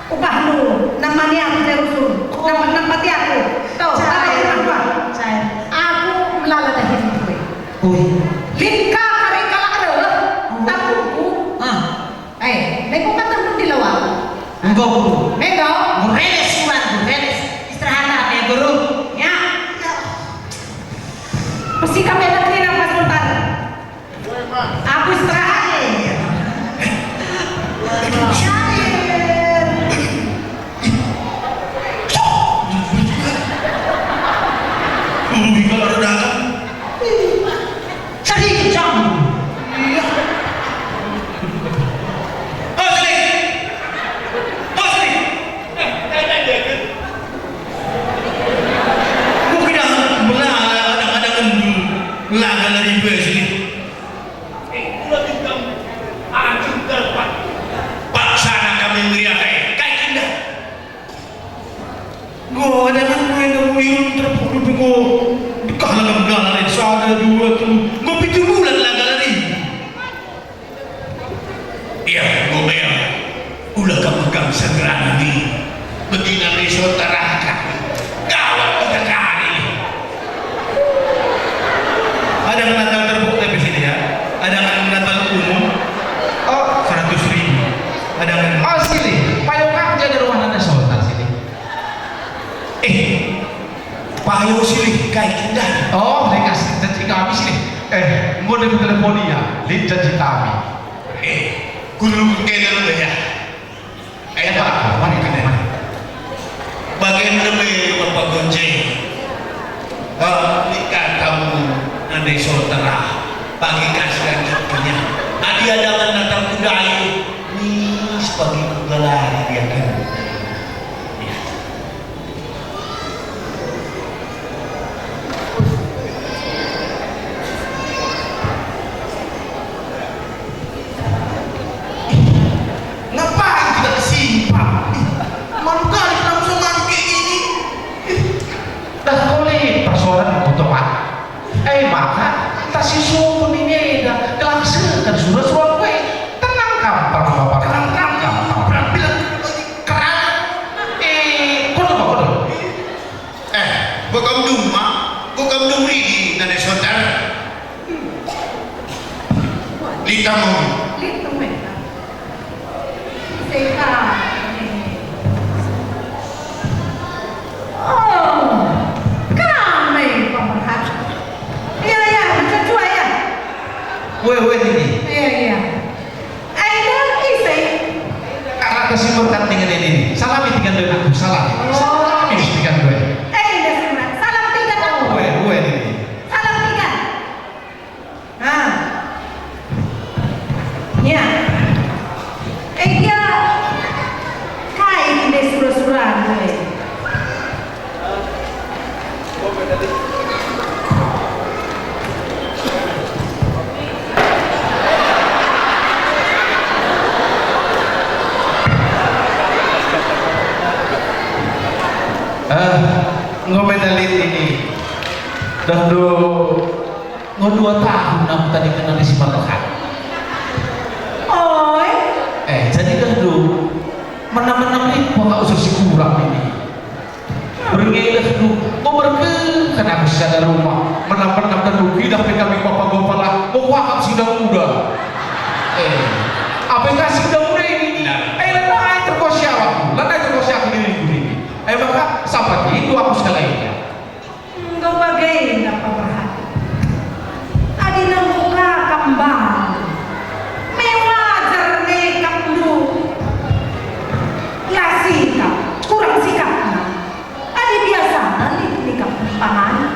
upahndu, namani aku rusur, nam-, nampati aku. Tuh, apa Cai. Rumah gua? Cai. Aku melala dahin kue. Ui. Lit ka kari kalak reh, tapuku. Ah. Eh, meko kata mun di lawang. Enggo, Guru. Meko. Enggo reles, Tuan, enggo reles. Istirahat ate, Guru. Ya. Pasti kami ada kena pas nonton. Aku istirahat. Syair. Ui, kalau ada dalam. Sedikit jam. Iya. Oh, sedikit. Oh, sedikit. Eh, eh, eh, eh, eh. Ku kira belah kadang-kadang laga lari gue sini. Eh, kula bintang anjung terpat. Paksana kami meriah, eh, kai kinda. Enggo, adangan enda muirun terpuk dudu enggo. Dekah langa menggalari, sada, dua, telu, enggo pitu bulan la galari. Ia, enggo mea. Ula kam megang sanggerana ni. Bedina ni so tarahka. Gawat kita kari. Adangan Natal terpuk tapi sini ya. Adangan Natal umum. Oh, seratus ribu. Adangan. Oh, sini. Payo kam jadi rumah nanda sultan sini. Eh, payo silih kai kinda. Oh, ringkas janji kami silih. Eh, enggo ditelepon ia, lit janji kami. Eh, kulu kena dulu ya. Eh, Pak, mari, mari, mari. Bagaimana me Bapak Gonjeng? Eh, nikah kamu nandai so terah. Pagi kasih lanjutkannya. Adi ada mana tak kudai, nis pagi kugalari dia kan. Ngapain kita ke sini, Pak? Malu kali kenapa sama kayak gini. Dah kau lit persoalan ku tempat. Eh, maka, tasi sumur ini eda, gelah seken sura-sura kue. Tenang kam, Pak Bapak, tenang kam, Pak. Berapa bilang keran? Eh, kono, Pak, kono. Eh, bukan duma, bukan duri di nane sotar. Litamu. Litamu. Seka. Oh, kami pemerhati. Iya, iya, macam tua ya. Weh, weh, ini. Iya, iya. Aida, ise. Karena kesibukan dengan ini. Salami tiga dua aku, salam. Oh. Salami tiga dua. Aida, salam tiga aku. Weh, weh, ini. Salam tiga. Ah. Ya. Eh, dia kai inde sura-sura gue. Eh, enggo me lit ini. Dah do. Ngo dua tahun aku tadi kena di Simarlehan. Oi. Eh, jadi dah tu, menam-menam ni kau tak usah si kurang ini. Berngi dah tu, kau berke kan aku sada rumah. Menam-menam dah tu, idah pe kami papa gopala, kau kuakap si udah muda. Eh, apa yang kasih udah muda ini? Nah. Eh, lanai terkosya aku, lanai terkosya aku diri ku ini. Eh, maka, sampai itu aku sekali. Enggo bage nda pemerhati. Adi nenggo ka kam mbalu, me wajar nge kam ndu. La sikap, kurang sikapna. Adi biasana lit nikap pangan,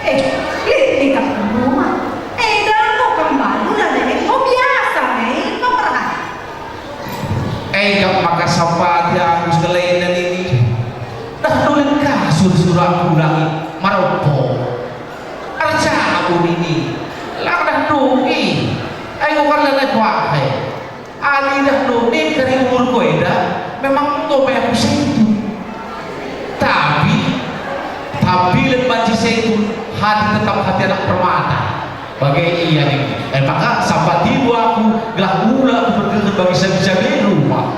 eh, lit nikap rumah. Eda enggo kam mbalu, la nge enggo biasa nge pemerhati. Enggo maka sampati aku sekalina nini. Dah nulin kasur surak ulangi maropo. Arca aku nini. Lang dah nungi. Enggo kan lanai kuake. Ali dah nungi kari umur ku eda. Memang enggo me aku sentuh. Tapi, tapi len banci setu, Hati tetap hati anak permata. Bage ia ning. E maka sambat tibu aku, gelah ula aku bergehen bagi sabi-sabi rumah.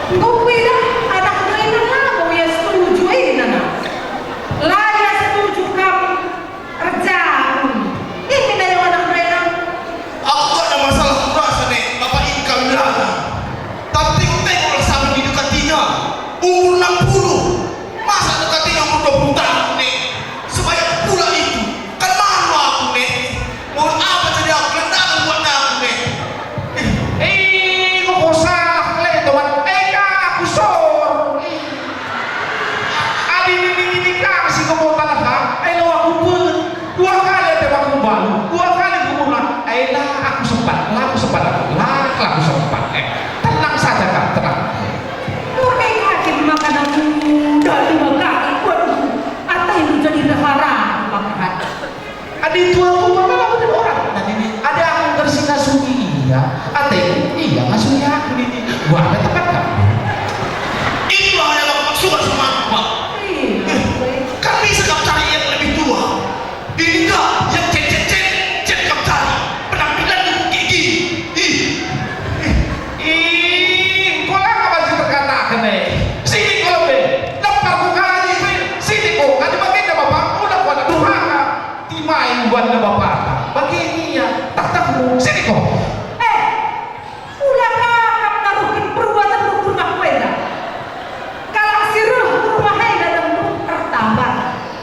Enggo kuidah anak Doena labo ia setuju, e nana. La ia setuju kam erjaku. Ih, pindah ia anak Doena. Aku gak ada masalah kurasa, Nek, bapa ikam lagi. Tapi tengoklah sambil didekatinya. Umur enam puluh. Masa dekatinya umur dua puluh tahun, Nek? Sebanyak pula itu. Kan malu aku, Nek. Mau apa jadi aku? Lendangen buatna aku, Nek. Eh, enggo salah kali, teman. Eh, ka aku sor. Eh. Adi nini-nini kam si kebotal ha, eh, lo aku pun. Dua kali ate aku balu, dua kali kubunuh. Eh, la aku sempat, la aku sempat, la, la aku sempat. Eh, tenang saja kau, tenang. Murkai kaki makan aku, dah dua kali, waduh, atendu jadi ndehara, Pak Rehat. Adi tua-tua malah betul orang. Nah, ini ada aku ngasuhi-ngasuhi ia, ateku ia ngasuhi aku ini. Gua ada tempat kan? Itulah yang aku maksud sama aku, Pak. Iya. Eh, kan bisa kau cari yang lebih tua. Ini enggak, yang cet, cet, cet, cet kap tadi. Penampilan di Bukit Gigi. Ih. Ih, engko la ka banci terkataken, eh. Sini ko lebe. Lempar ku kali, sini ko. Adi bagenda bapakmu, la kuanak durhaka. Timai ubanna bapakta. Bage ia, tak, tak, sini ko. Eh, Ula ka kam naruhken perubaten ku rumah ku enda. Kalak si reh ku rumah enda tentu ertambah.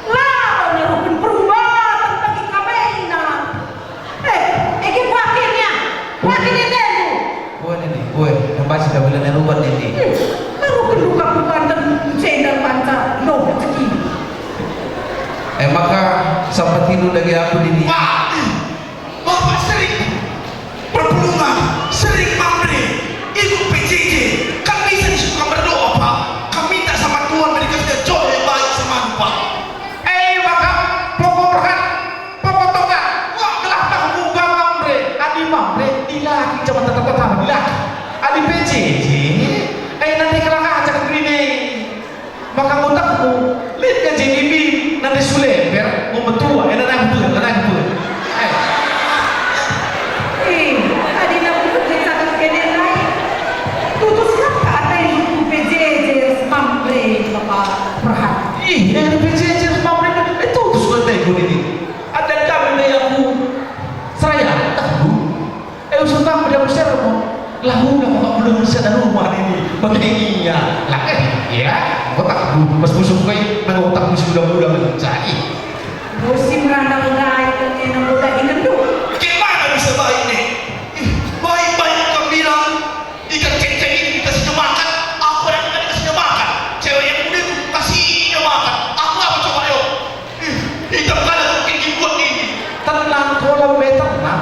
Labo naruhken perubaten bagi kam enda. Eh, ege kuakenya, kuaken atendu. Ue nini, ue, nembaci kami lene rubat nini. Hmm, naruhken duka perubaten enda banca lo rezeki. E maka sampat tilu dage aku nini. Wah, Bapak sering perpulungan, sering mamre, ikut P J J, kan bisa disuruh berdoa, Pak. Kami minta sama Tuhan berikan saja jodoh yang baik sama Bapak. Eh, maka pokok rehat, pokok tonga, wah, gelah tak buka mamre, adi mamre, dilaki, coba tetap-tetap dilaki. Adi P J J, eh, nanti kelak aja ke gini. Maka ngutahku, lit ka J B B, nande Sulember, ngumbetua, eh, nande aku pun, nande aku pun. Eh. Eh, adi naku pun cakap kene nai. Tutus kap ka atendu ku P J J ras mamre, Bapak Perhat. Ih, eh, P J J ras mamre, eh, tutus ku atendu ini. Ada kami dari aku, seraya, tak dulu. Eh, usung kam beda besar mo. Lahuna kok belum sada rumah ini. Bagi ia. Lah, eh, ya. Kok tak dulu pas busuk kai, nang otak mesti udah-udah mencari. Musim randang ndai kene nang udah ikenduk. Bagaimana bisa baik, Nek? Ih, baik-baik kam bilang, ikan cengceng ini dikasihnya makan, aku orang dikasihnya makan. Cewek yang muda itu kasihnya makan. Aku apa coba, yo? Ih, hitam kali aku bikin buat ini. Tenang, ko lebe tenang.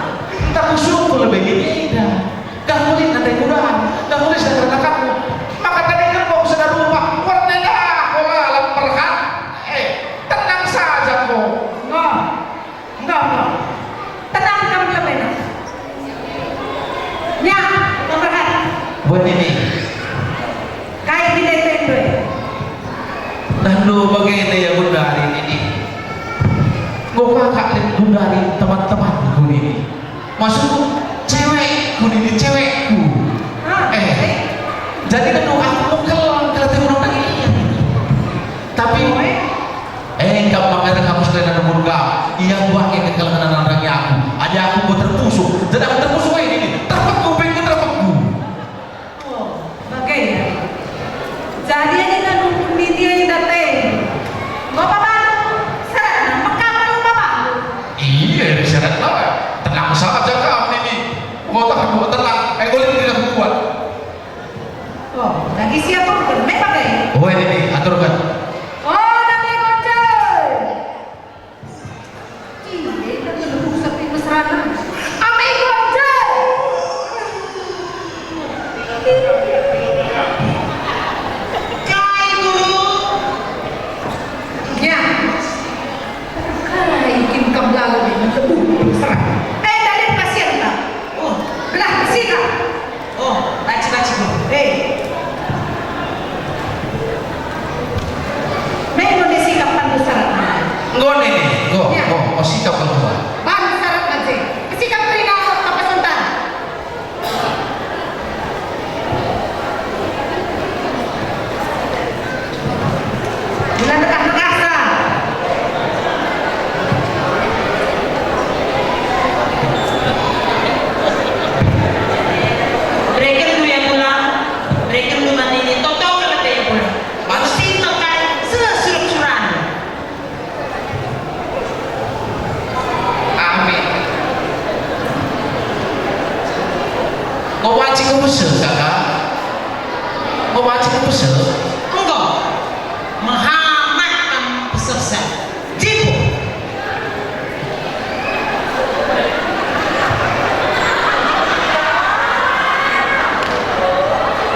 Ntah kusungkun lebe ini dah. Dah mulih nanti kuda, dah mulih sudah keretakanmu. Maka tadi kan mau sudah rumah, warna dah, ko lalap Perhat. Eh, tenang saja ko. Nah, Enggak, enggak. Tenang kam, Bang Rehat. Nya, Bang Rehat. Buat ini. Kai kita itu, itu? Nah, lu bagaimana ya, Gundari ini? Enggo kakak lit Gundari teman-temanku ini. Maksudku, cewekku ini, cewekku. Ah, eh. Eh, jadi kan aku mungkel, kalau orang tadi. Tapi, oh, eh. Eh, kam mangada kamu sekalian nungkun kam. Ia buah ke kekelengen nandangi aku. Adi aku enggo terpusuk. Jadi aku terpusuk ini, ini. Terpegu, pegu, terpegu. Oh, bage ya. Jadi adi nungkun nini enda te. Bapak baru, serana, mekapa lu bapak? Iya, serana. Tenang saja kam ini. Kota kedua tenang. Eh, boleh tidak kuat. Oh, lagi siap turun, me pakai. Oh, ini nih, aturkan. Oh, nanti kocok. Iya, kan lebih sampai mesra. Ame kocok. Kai, Guru? Ya. Kai kin kam lalu dengan lebih mesra. Eh, dari pasien tak? Oh, belah sini. Oh, banci, banci, Guru. Eh. Peseh? Enggo. Mehamat kam pesehsa. Jipu.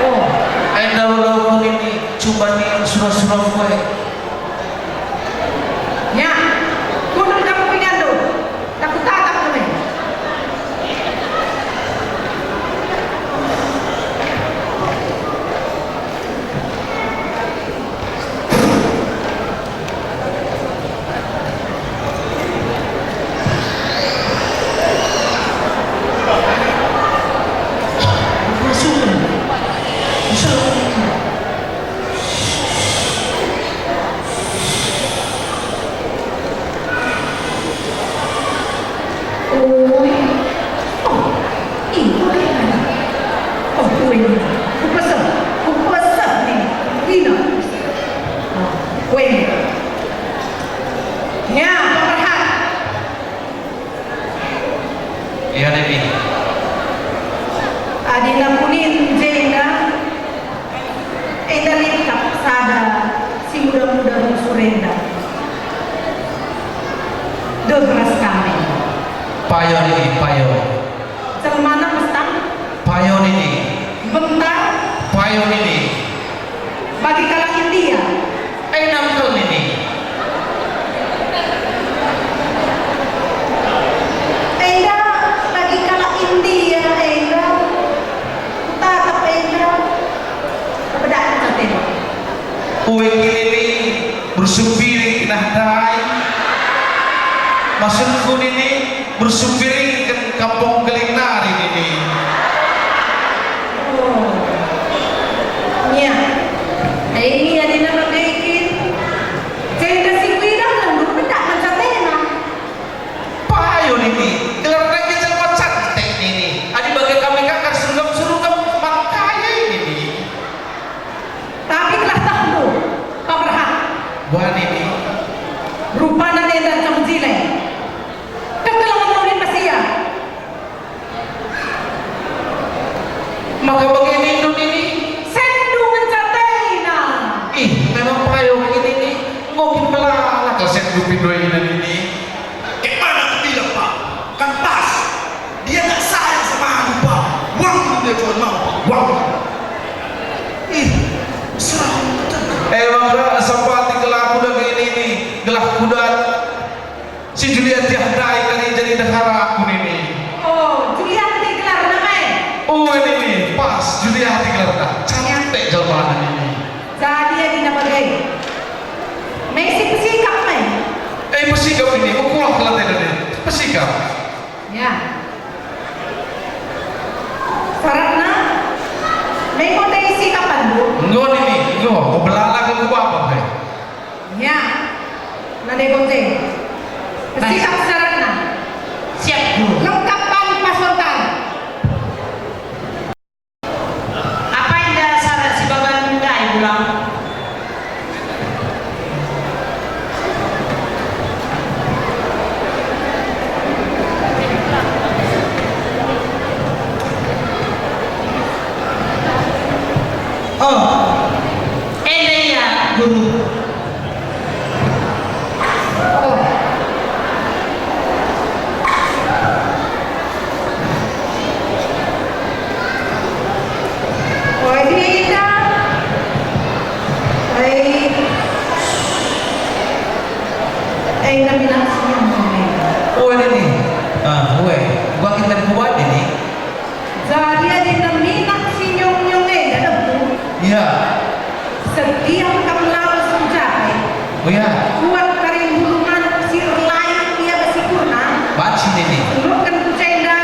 Oh, enda lolo kuning ni cuba ni sura-sura kue. Nya, kundul kam ku inganndu. Takut tatap kami. Oi. Oh, iko denga. Oh, kuena. Kupeseh, kupeseh nih. Ina. Oh, kuena. Ya, pemberhat. Iya, Nini. Adina kunin jenda. Enda lit kap sada si muda-muda rusur enda. Deh ras kami. Payo nini, payo. Jelmana mestang. Payo nini. Bentar. Payo nini. Bagi kalak India. Enda kal nini. Enda bagi kalak India, enda. Kutatap enda. Kebedak ateku. Ue kini ni, bersumpiri kena ndai. Maksudku nini, bersumpiri ke kampung keling nari nini. Oh. Nya. Ai, adi nana bekin. Jenda si kuidah nang bedak mencatena. Payo nini, gelarna ke jelma cantik nini. Adi bage kami kakar surgam-surgam, man kaya nini. Tapi gelah tahndu, pamerhat. Wah nini. Rupana enda cam jile. Kekelengen ulin bas ia. Maka bage nindu nini. Sendu ngenca tena. Ih, memang payo nini. Enggo kin melala kal sendu pindo ina nini. Kemana kebilang, Pak? Kan pas. Dia nggak sayang sama aku, Pak. Uang dia cuma mau, Pak. Uang. Ih, serah. Eh, maka sempati gelah aku dage nini. Gelah kudat. Si Juliati ndai kari jadi ndehara aku nini. Oh, Juliati gelarna, mai. Oh, nini, pas Juliati gelarna. Cantik jelmana nini. Jadi adina bage. Mai si pesikap, mai. Eh, pesikap nini, mekuah kelaten nini. Pesikap. Ya. Syaratna, mai kota isi kapan, Bu? Enggo nini, enggo. Kubelala ke ku bapa, mai. Ya, nande konje. Nah. Sikap syaratna. Siap, Guru. Lengkap bali pas lontar. Apa enda syarat si baban ndai pulang? Oh, enda ia, Guru. Oh. Oi, Dinda. Oi. Eh, kami langsung. Oi, ini. Ah, oi. Gua kita kuat ini. Jadi adinda minak si nyong-nyong enda, tempu. Iya. Setiap kam lawes ku jape, oh, iya, kuat kari bulu manuk si erlayang ia bas ikurna. Banci nini. Suluhken ku jenda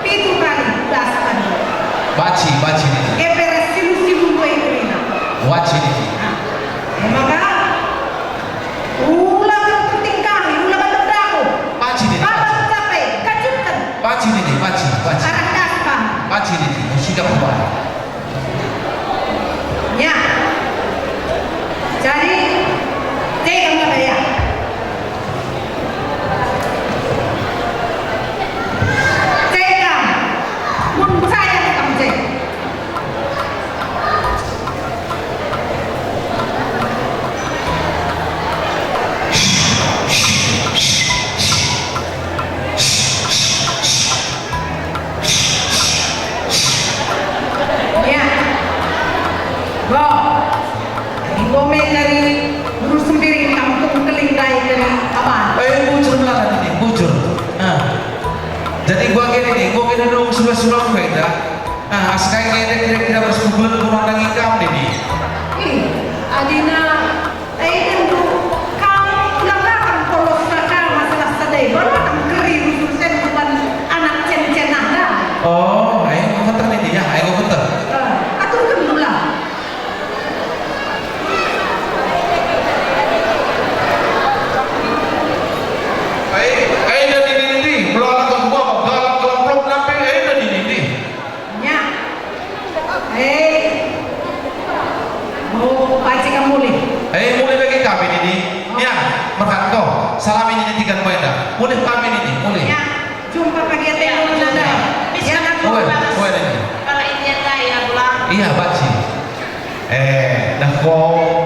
pitu kali, dasken. Banci, banci nini. Eper silu-silu kue kerina. Banci nini. Nah, e maka, ula kam tertingkahi, ula kam terdaku. Banci nini. Baba ku jape, kajutken. Banci nini, banci, banci. Arah das, Bang. Banci nini, musik apa, Bang? Ya. Jadi, cekam kata ya. Cekam. Mun saya kam cek. Enggo me kari guru Sembiring kampung Keling ndai kari aban. Eh, bujur melala nini, bujur. Nah. Jadi gua gini nih, gua gini dong sura-sura gue dah. Nah, askai ngedek kira-kira bersekubulan gua nandangi kam nini. Ih, adina, eh, tentu kam ulang-ulang polos raka masalah sadai, baru kam keri rusul sen bukan anak cen-cen anda. Oh, ayo, gua kata nini ya, ayo, gua kata. Eh, aturken dulu lah. Ai, ai, enda nini-nini, melala ka kuah, galak kelemplok nape, ai, enda nini-nini. Nya. Eh. Oh, pacik kam mulih. Eh, mulih bagi kami nini. Ya, merhat kau. Salami nini tiga kau enda. Mulih kami nini, mulih. Ya, jumpa pagi ate nunda. Ya, nak. Oe, oe nini. Kalau ini ya, ya, pulang. Iya, baci. Eh, dah ko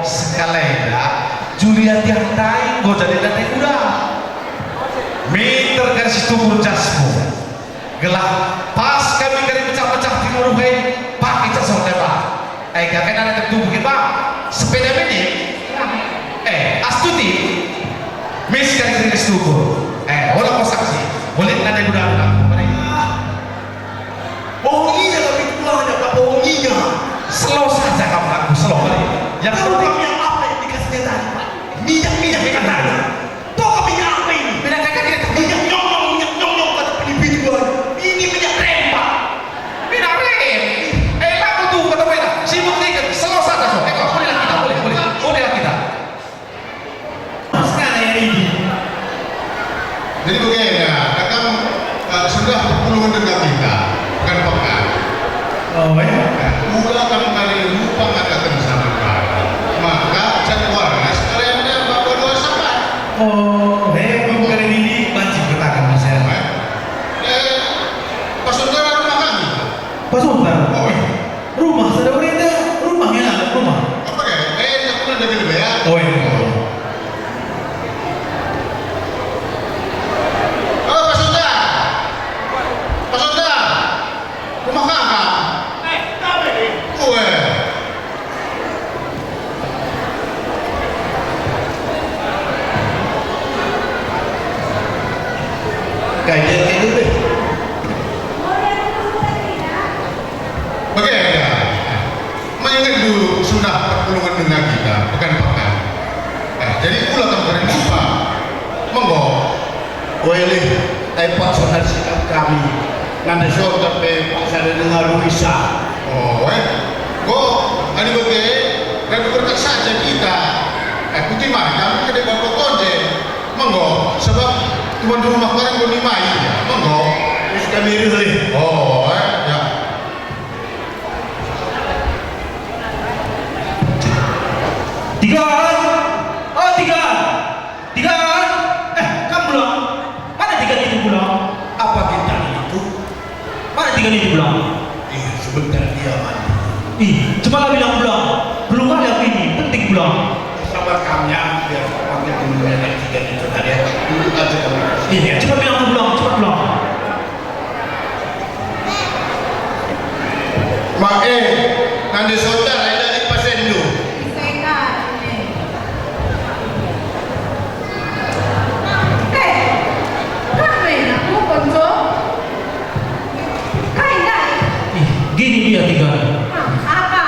sekalenda Julia tiang ndai enggo jadi nande kuda. Minter kan si tubur jasmu. Gelah pas kami kari pecah-pecah timuruh e, pake jas sote, Pak. Eh, gak kena ada tubuh kita. Sepeda mini. Eh, Astuti. Mis kari kari si tubur. Eh, ola ko saksi. Boleh nande kuda. Mari. Bohonginya kami tuanya, tak bohonginya. Selo saja kamu ngaku, selo, mari. Yang penting kami yang apa yang dikasihnya tadi, Pak? Minyak-minyak yang katanya. Tahu kami minyak apa ini? Minyak kayu kita. Minyak nyong-nyong, minyak nyong-nyong kata penipu itu, Pak. Ini minyak rem, Pak. Minyak rem? Eh, lagu tuh, kata mereka. Sibuk dikit, selo saja, so. Eh, kok bolehlah kita, boleh, boleh. Bolehlah kita. Sekarang ya, ini. Jadi bagenda, kadang, eh, sudah perpulungen dengan kita, pekan-pekan. Oh, ya? Eh, ula kam kari lupa ngataken sama kami. Maka jadwalna sekalian baba dua sapat. Oh, he, belum kali ini banci katakan, Mas, ya. Eh, eh, pas saudara rumah kami. Pas saudara? Oh, iya. Rumah sada berita, rumah ya, rumah. Apa ya? Eh, tak pernah dengar ya? Oh, iya. Oh, Pak Sultan. Pak Sultan. Rumah kakak. Eh, tak apa ini. Weh. Kayak gitu deh. Bagenda. Mengingat dulu sudah perpulungen dengan kita, pekan-pekan. Eh, jadi ula kam kari lupa. Menggo. Weh, lih, tapi paksa nari sikap kami. Nande sontak pe paksa ada dengar bisa. Oh, eh. Go, adi bage, radu kertas saja kita. Eh, kuti mari kami kede bapa konje. Menggo, sebab tuan rumah kemarin kau nimai. Menggo. Terus kami rih, lih. Oh, eh, ya. Tiga, oh, tiga. Tiga, eh, kam pulang. Mana tiga itu pulang? Apa kita itu? Mana tiga itu pulang? Ih, sebentar dia mandi. Ih, cepatlah bilang pulang. Perlu kali aku ini, penting pulang. Sabar kam ya, biar aku panggil dulu ya, tiga itu tadi ya. Duduk aja kamu. Iya, cepat bilang pulang, cepat pulang. Mak, eh, nande sontak, eh, dari pasendu. Bisa ikan, eh. Eh, kami aku, Konco. Kai, kai. Ih, gini dia tiga. Ah, apa?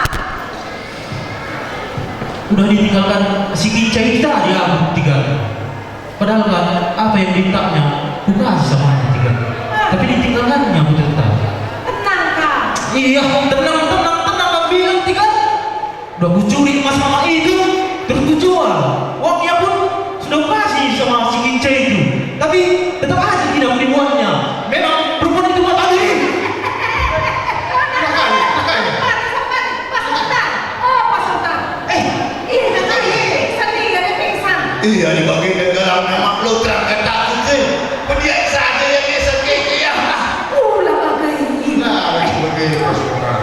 Udah ditinggalkan si Kincai tadi aku tiga. Padahal kan apa yang dimintaknya kukasih sama tiga. Tapi ditinggalkannya aku tetap. Tenang kau. Iya, tenang, tenang, tenang, kau bilang tiga. Udah kucuri emas mama itu, terus kujual. Uangnya pun sudah kasih sama si Kincai itu. Tapi tetap aja tidak menimbulnya. Memang perempuan itu mata diri. Makanya, makanya. Pak Sultan, oh, Pak Sultan. Eh, iya, iya, iya, pingsan, iya, dia pingsan. Iya, di bagi negara memang lo terang kata aku ke. Pendiat saja yang biasa keke ya. Ulah bagi. Nah, lagi sebagai Pak Sultan.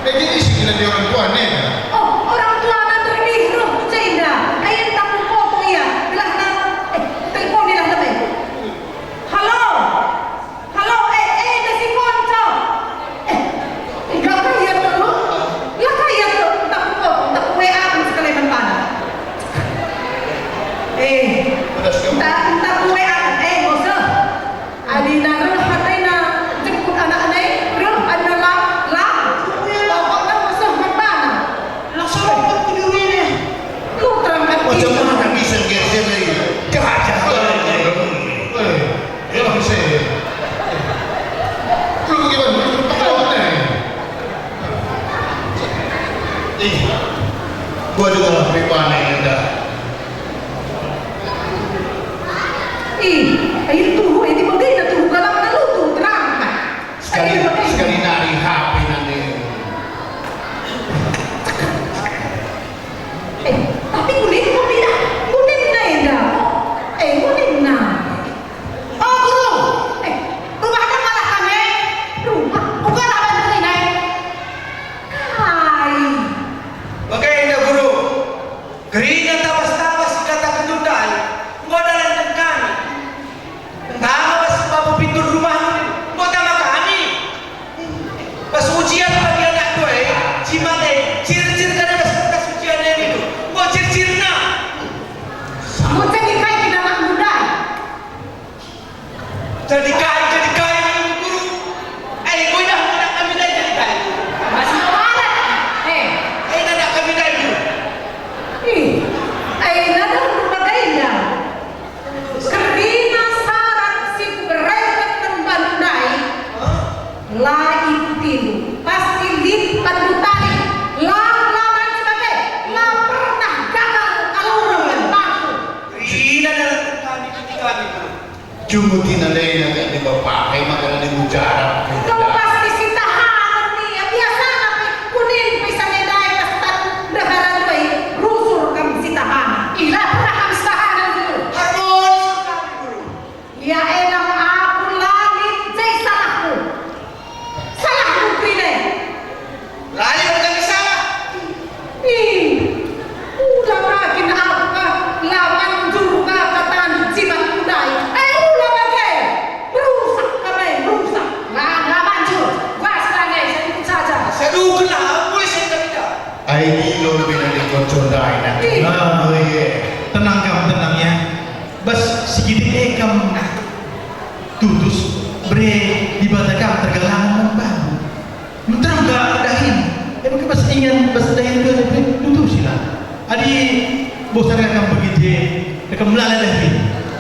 Eh, jadi isi kita di orang tua nih, kan? Oh, orang tua kan terlebih roh jenda. Ayo, tak potong ya. Gelah nang, eh, teleponilah teman. Halo. Halo, eh, eh, enda si Konco. Eh, eh, gak kaya tuh. Gak kaya tuh. Tak ku, tak ku W A pun sekali mentana. Dua juga lah pribadi enda. Ih, ayo tuhu, ini bagaina tuhu galakna lutu terangkan. Sekali, sekali nari H P nanti. Eh, tapi kulit kau tidak, kulit na enda. Eh, kulit na. Oh, guru. Eh, rumah ada malah kami. Rumah. Bukanlah bantu ini. Kai. Bagaina, guru. Kerina tabas-tabas ikataken ndai, enggo dalanken kami. Tama bas babo pintu rumahmu, enggo tama kami. Bas ujian bagi anakku e, si mate, circir kada bas kertas ujian e nindu, enggo circirna. Enggo jadi kai kin anakmu ndai? Jadi kai, jadi kai, guru. Eh, kau dah anak kami ndai jadi kai. Masih kualat. Eh. Eh, anak kami ndai, guru. Ih, eh, nadam bagenda. Kerina sarat si kubereken man bandu ndai, la ikutindu. Pasti lit bandu tali. La, la banci bage. La pernah gagal kalurung man bangku. Kerina dalanken kami, kami, guru. Jungut inalena kak di bapa, kai maka nadi mujarab. Kau pasti sitahanen nia, biasana pe kunin pe sanga ndai pas tan ndehara ndai, rusur kam sitahanen. Ih, la pernah kam sitahanen dulu. Harmonis kami, guru. Ya elah, aku la lit je salahku. Salahku kerina. La lit kami salah. Ih, ulang kin aku ka, la manjur ka katandu jimat ndai. Eh, ulang age. Merusak kami, merusak. La, la manjur. Bas bage, sedikit saja. Sedukenlah, mulih saya tidak. Ai dilo bina di konco ndai, nak. Ih. Nah, oh, iya. Tenang kam, tenang ya. Bas sikitik e kam tutus, bere Dibata kam tergalangen man bandu. Nterem ka dahin, e maka bas ingan, bas dahin dua je pe tutusilah. Adi bosan ka kam bage je, e kam melala dahin.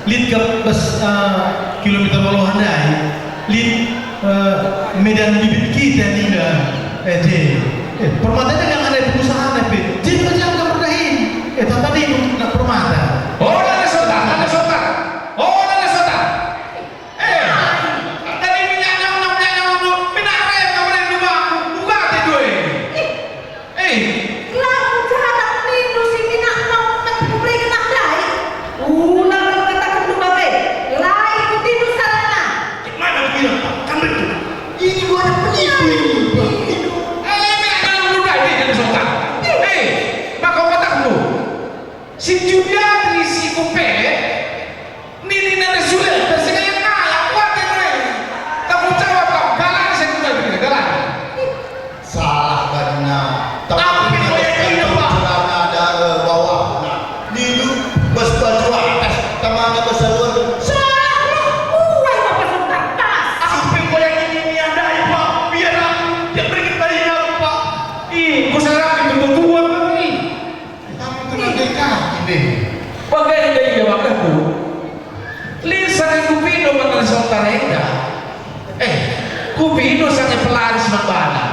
Lit ka bas, eh, kilometer waluh ndai, lit, eh, medan bibit kita nina, eh, je. Eh, permata denga ada pengusaha pe, je macam kam berdahin. Eh, tata ni nak permata. Oh, nana sota, nana sota. Oh, nana sota. Eh, tadi minyak nyamuk, minyak nyamuk, minyak rem, kamu dari rumah aku, buka hati gue. Eh. Lagu jahat nindu si minyak nyamuk, tapi kuberi kena dai. Ulang katakan lu bagai, lai kutindu saranna. Mana bilang, Pak? Kan betul. Ini buat penipu ini, Pak. Eh, minyak nyamuk lu tadi, jadi sotak. Eh, maka katakan lu. Si Juliatri si kupele, nini nana Juliatri, si kaya kaya, kuat ya, Bre. Tanggung jawab kau, galak saya juga, galak. Salah banna. Tapi kau yang ini, Pak. Celana ada, eh, bawahna. Nindu bas baju atas, tamana bas luar. Salah, Bro. Uai, Bapak Sultan, pas. Sampai kau yang ini, ini ada, Pak. Biar aku, dia pergi tadi, Pak. Ih, kau salah, itu tuan, Pak. Ih. Kami tenaga kaki deh. Bage enda ia maka ku, lit sanga kupindo man Sultan enda. Eh, kupindo sanga pelaris man bana.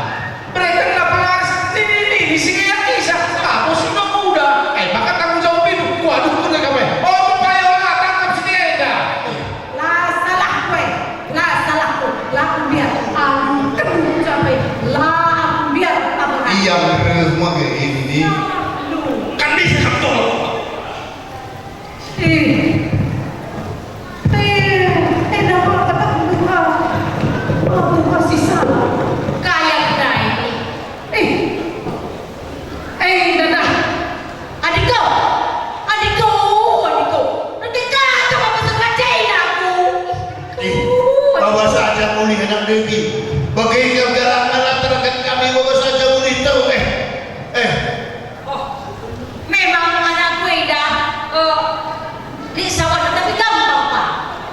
Berekenlah pelaris, nini, nini, si kaya kisah, aku si no muda. Eh, maka tanggung jawab itu. Waduh, kena kami. Oh, payolah, tangkap si enda. La salahku e, la salahku, la kubiar, aku kenu capai, la kubiar tabaran. Ia reh mage ini. Aduh. Kan bisa betul. Eh, eh, eh, dah kau kata buka, buka si salah. Kayak dai. Eh, eh, dah, dah. Adikku, adikku, adikku. Nanti kata mama sengajain aku. Ih, bawa saja mulih anak Dewi. Bagi kau galak ngelantarkan kami, bawa saja mulih terus, eh. Eh. Oh, memang anakku enda, eh, Lit sawat tapi gampang, Pak.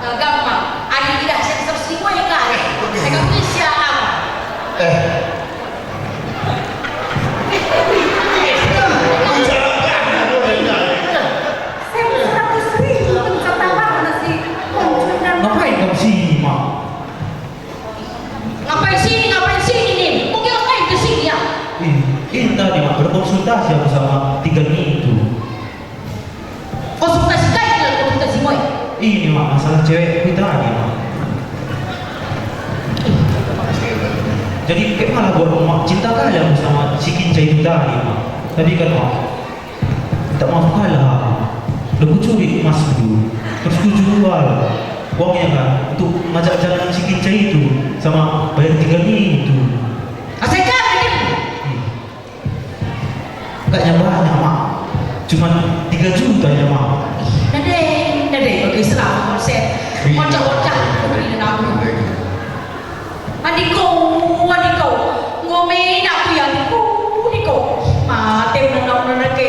Eh, gampang. Adi idah sensor si kue kan. Eh, oke. Saya kan bisa apa? Eh. Seratus ribu pencetakan nasi. Ngapain kamu sini, Mak? Ngapain sini, ngapain sini nih? Mungkin ngapain ke sini ya? Ih, ini tadi, Mak, berkonsultasi aku sama tiga Ini, Mak, masalah cewekku tadi, Mak. Jadi, kayak malah buat Mak cinta kali aku sama si Kinca itu tadi, Mak. Tapi kan, Mak, tak maaf kalah aku. Udah kucuri emasku dulu. Terus kujual uangnya kan untuk ngajak jalan si Kinca itu sama bayar tiga itu. Asai kami, Mak. Ih. Enggak banyak, Mak. Cuman tiga juta ya, Mak. Ih, ndai, ndai bagi seratus persen. Iya. Bocah-bocah, putri dan aku. Adiko, adiko, ngome aku ya, adiko, adiko. Mate menang menang ke.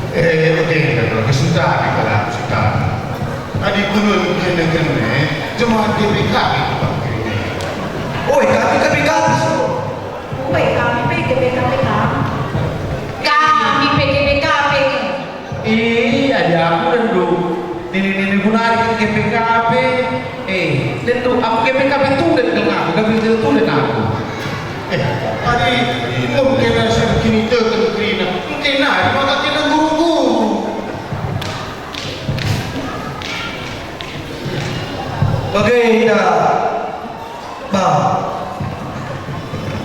Eh, oke, kesulitan kita lah, kesulitan. Adi kunun kene-kene, cuma G B K P itu pakai. Oi, kami G B K P, so. Oi, kami pe G B K P, Kang. Kami pe G B K P. Ih, adi aku dan dong. Nini-nini gunari ke G P K P. Eh, tentu aku G P K P tulen dengan aku, G P K P tulen aku. Eh, adi enggo kena sir kiniteken kerina, engkena maka kena guru-guru. Bagenda, Bang.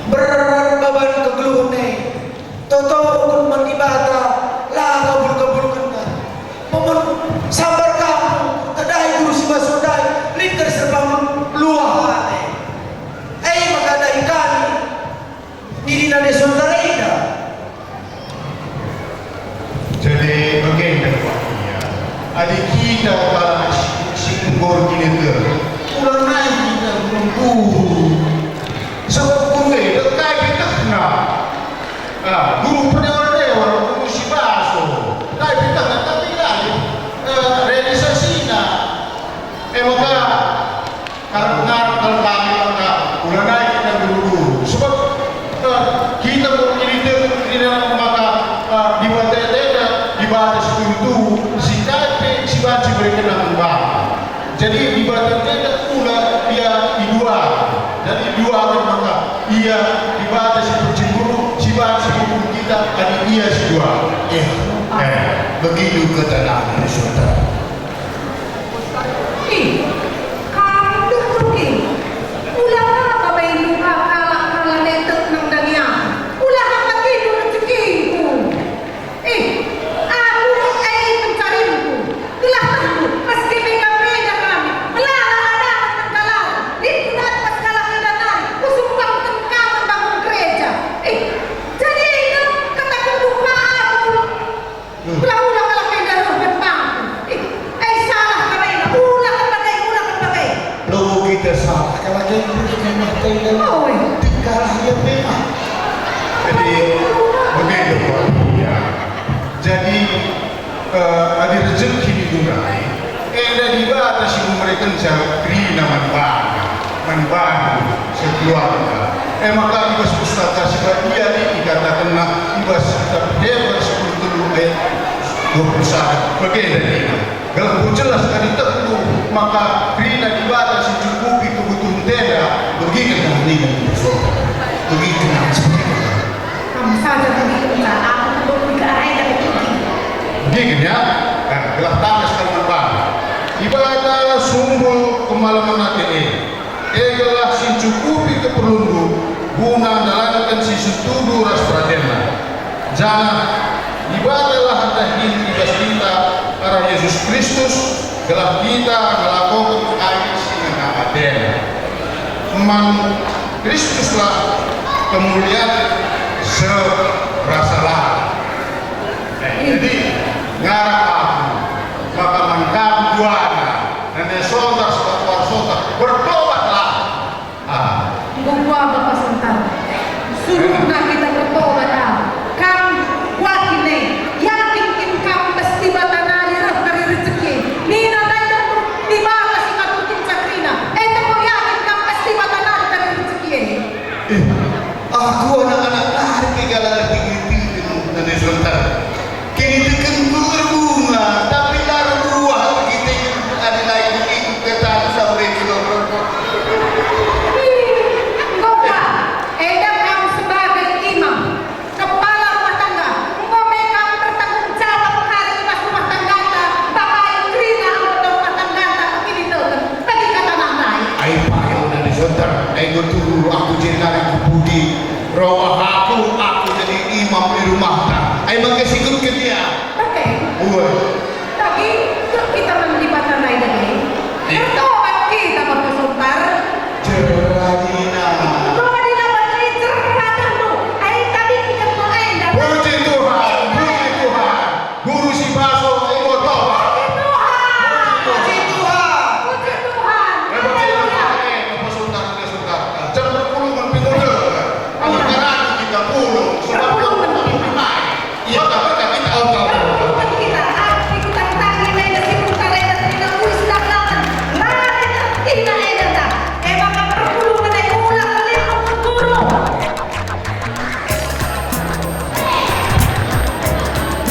Berat baban kegeluhen e. Toto rukun man Dibata la kabul-kabulkenna. Pemen sambar kampung, tedai guru si bas ndai, lit kari serpang luah ate. E maka dahi kami, nina Nasional enda. Jadi, bagenda kuakap ia. Adi kita kalak si, si enggo erkiniteken, ulanai kita guru-guru. Sebab guru enda kai pe tehna. Ah, guru perdewar-dewar, guru si baso. Kai pe tehna, tapi lalap, eh, realisasina. E maka, ngarap-ngarap kal kami maka ulanai kita guru-guru. Sebab, eh, kita enggo kiniteken, kiniteken maka, eh, Dibata enda, Dibata si tuhu-tuhu, si kai pe si banci iberekenNa man banta. Jadi, Dibata enda ula ia iduaken. Jadi, iduaken maka ia Dibata si percimburuh, si banci ngukum kita adi ia si duaken. Eh, eh, begitu kata Nabi Sultan. Ih, kam ndeher kin? Ula maka baindu ka kalak-kalak ndeher nang dage aku. Ula kam bagindu rejekingku. Ih, aku e pencarinku. Gelah tentu, meski mega-mega kami, melala adangen nengkalaken. Lit ku dat pas kalak enda nari, kusumpahken kam bangun gereja. Ih, jadi inget kataken duka aku. Ula-ula kalak enda reh man bangku. Ih, e salah kam enda, ula kam bage, ula kam bage. Lo kita salah, kalak enda reh man bangku. Oi. Dikalah ia memang. Jadi, begitu, Pak. Ya. Jadi, eh, adi rejeki nindu ndai, enda Dibata si memerekenca kerina man bana, man bandu sekeluarga. E maka i bas Pustaka Si Badia lit ikatakenna i bas Kitab Heber sepuluh telu ayat dua puluh sada, bagenda nina, gelah enggo jelas adi tehndu maka kerina Dibata si ncukupi kebutuhenta enda, begikenlah nina i bas Dibata. Begikenlah seperti itu. Kam saja begitu, Kak. Aku kembali ke arah yang tadi. Begitu, ya. Nah, gelah tangkas kalimat bana. Dibata sumbul kemalemen ate e. E gelah si ncukupi keperlunndu guna ndalanken si setuju ras peratenNa. Janah Dibatalah dahin i bas kita arah Jesus Kristus, gelah kita ngelakoken kai si ngena ateNa. Man Kristuslah kemulian serasa lalap. Eh, jadi, ngarap aku, maka man kam duana, nande sontak, sepat wari sontak, bertobatlah. Ah. Enggo kuga Bapa Sultan. Suruhna kita bertobat, ah. Kam kuakap e, yakin kin kam bas Dibata nari reh kari rejeki? Nina ndai tentu Dibata si ngaturkenca kerina. E, enggo yakin kam bas Dibata nari kari rejeki e? Eh, aku anak-anak nari pe gala rejeki.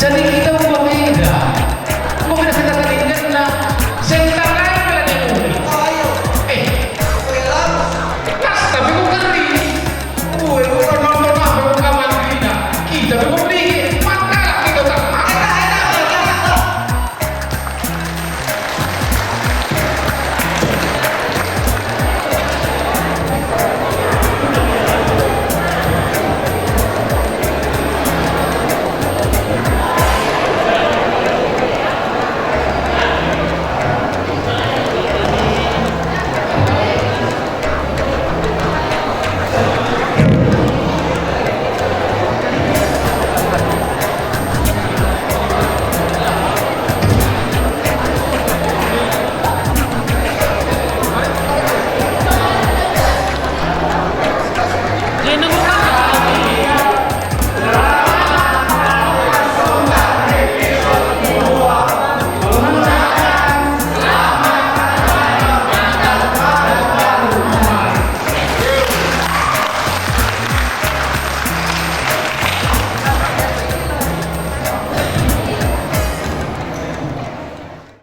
Jadi kita uga beda. Uga beda kita tadi kena sentang aja lah dia. Oh, ayo. Eh. Oke, lah. Pas tapi ku keri. Ue, ku nonton apa ku kaman kita. Kita belum dikit. Makalah kita tak makan.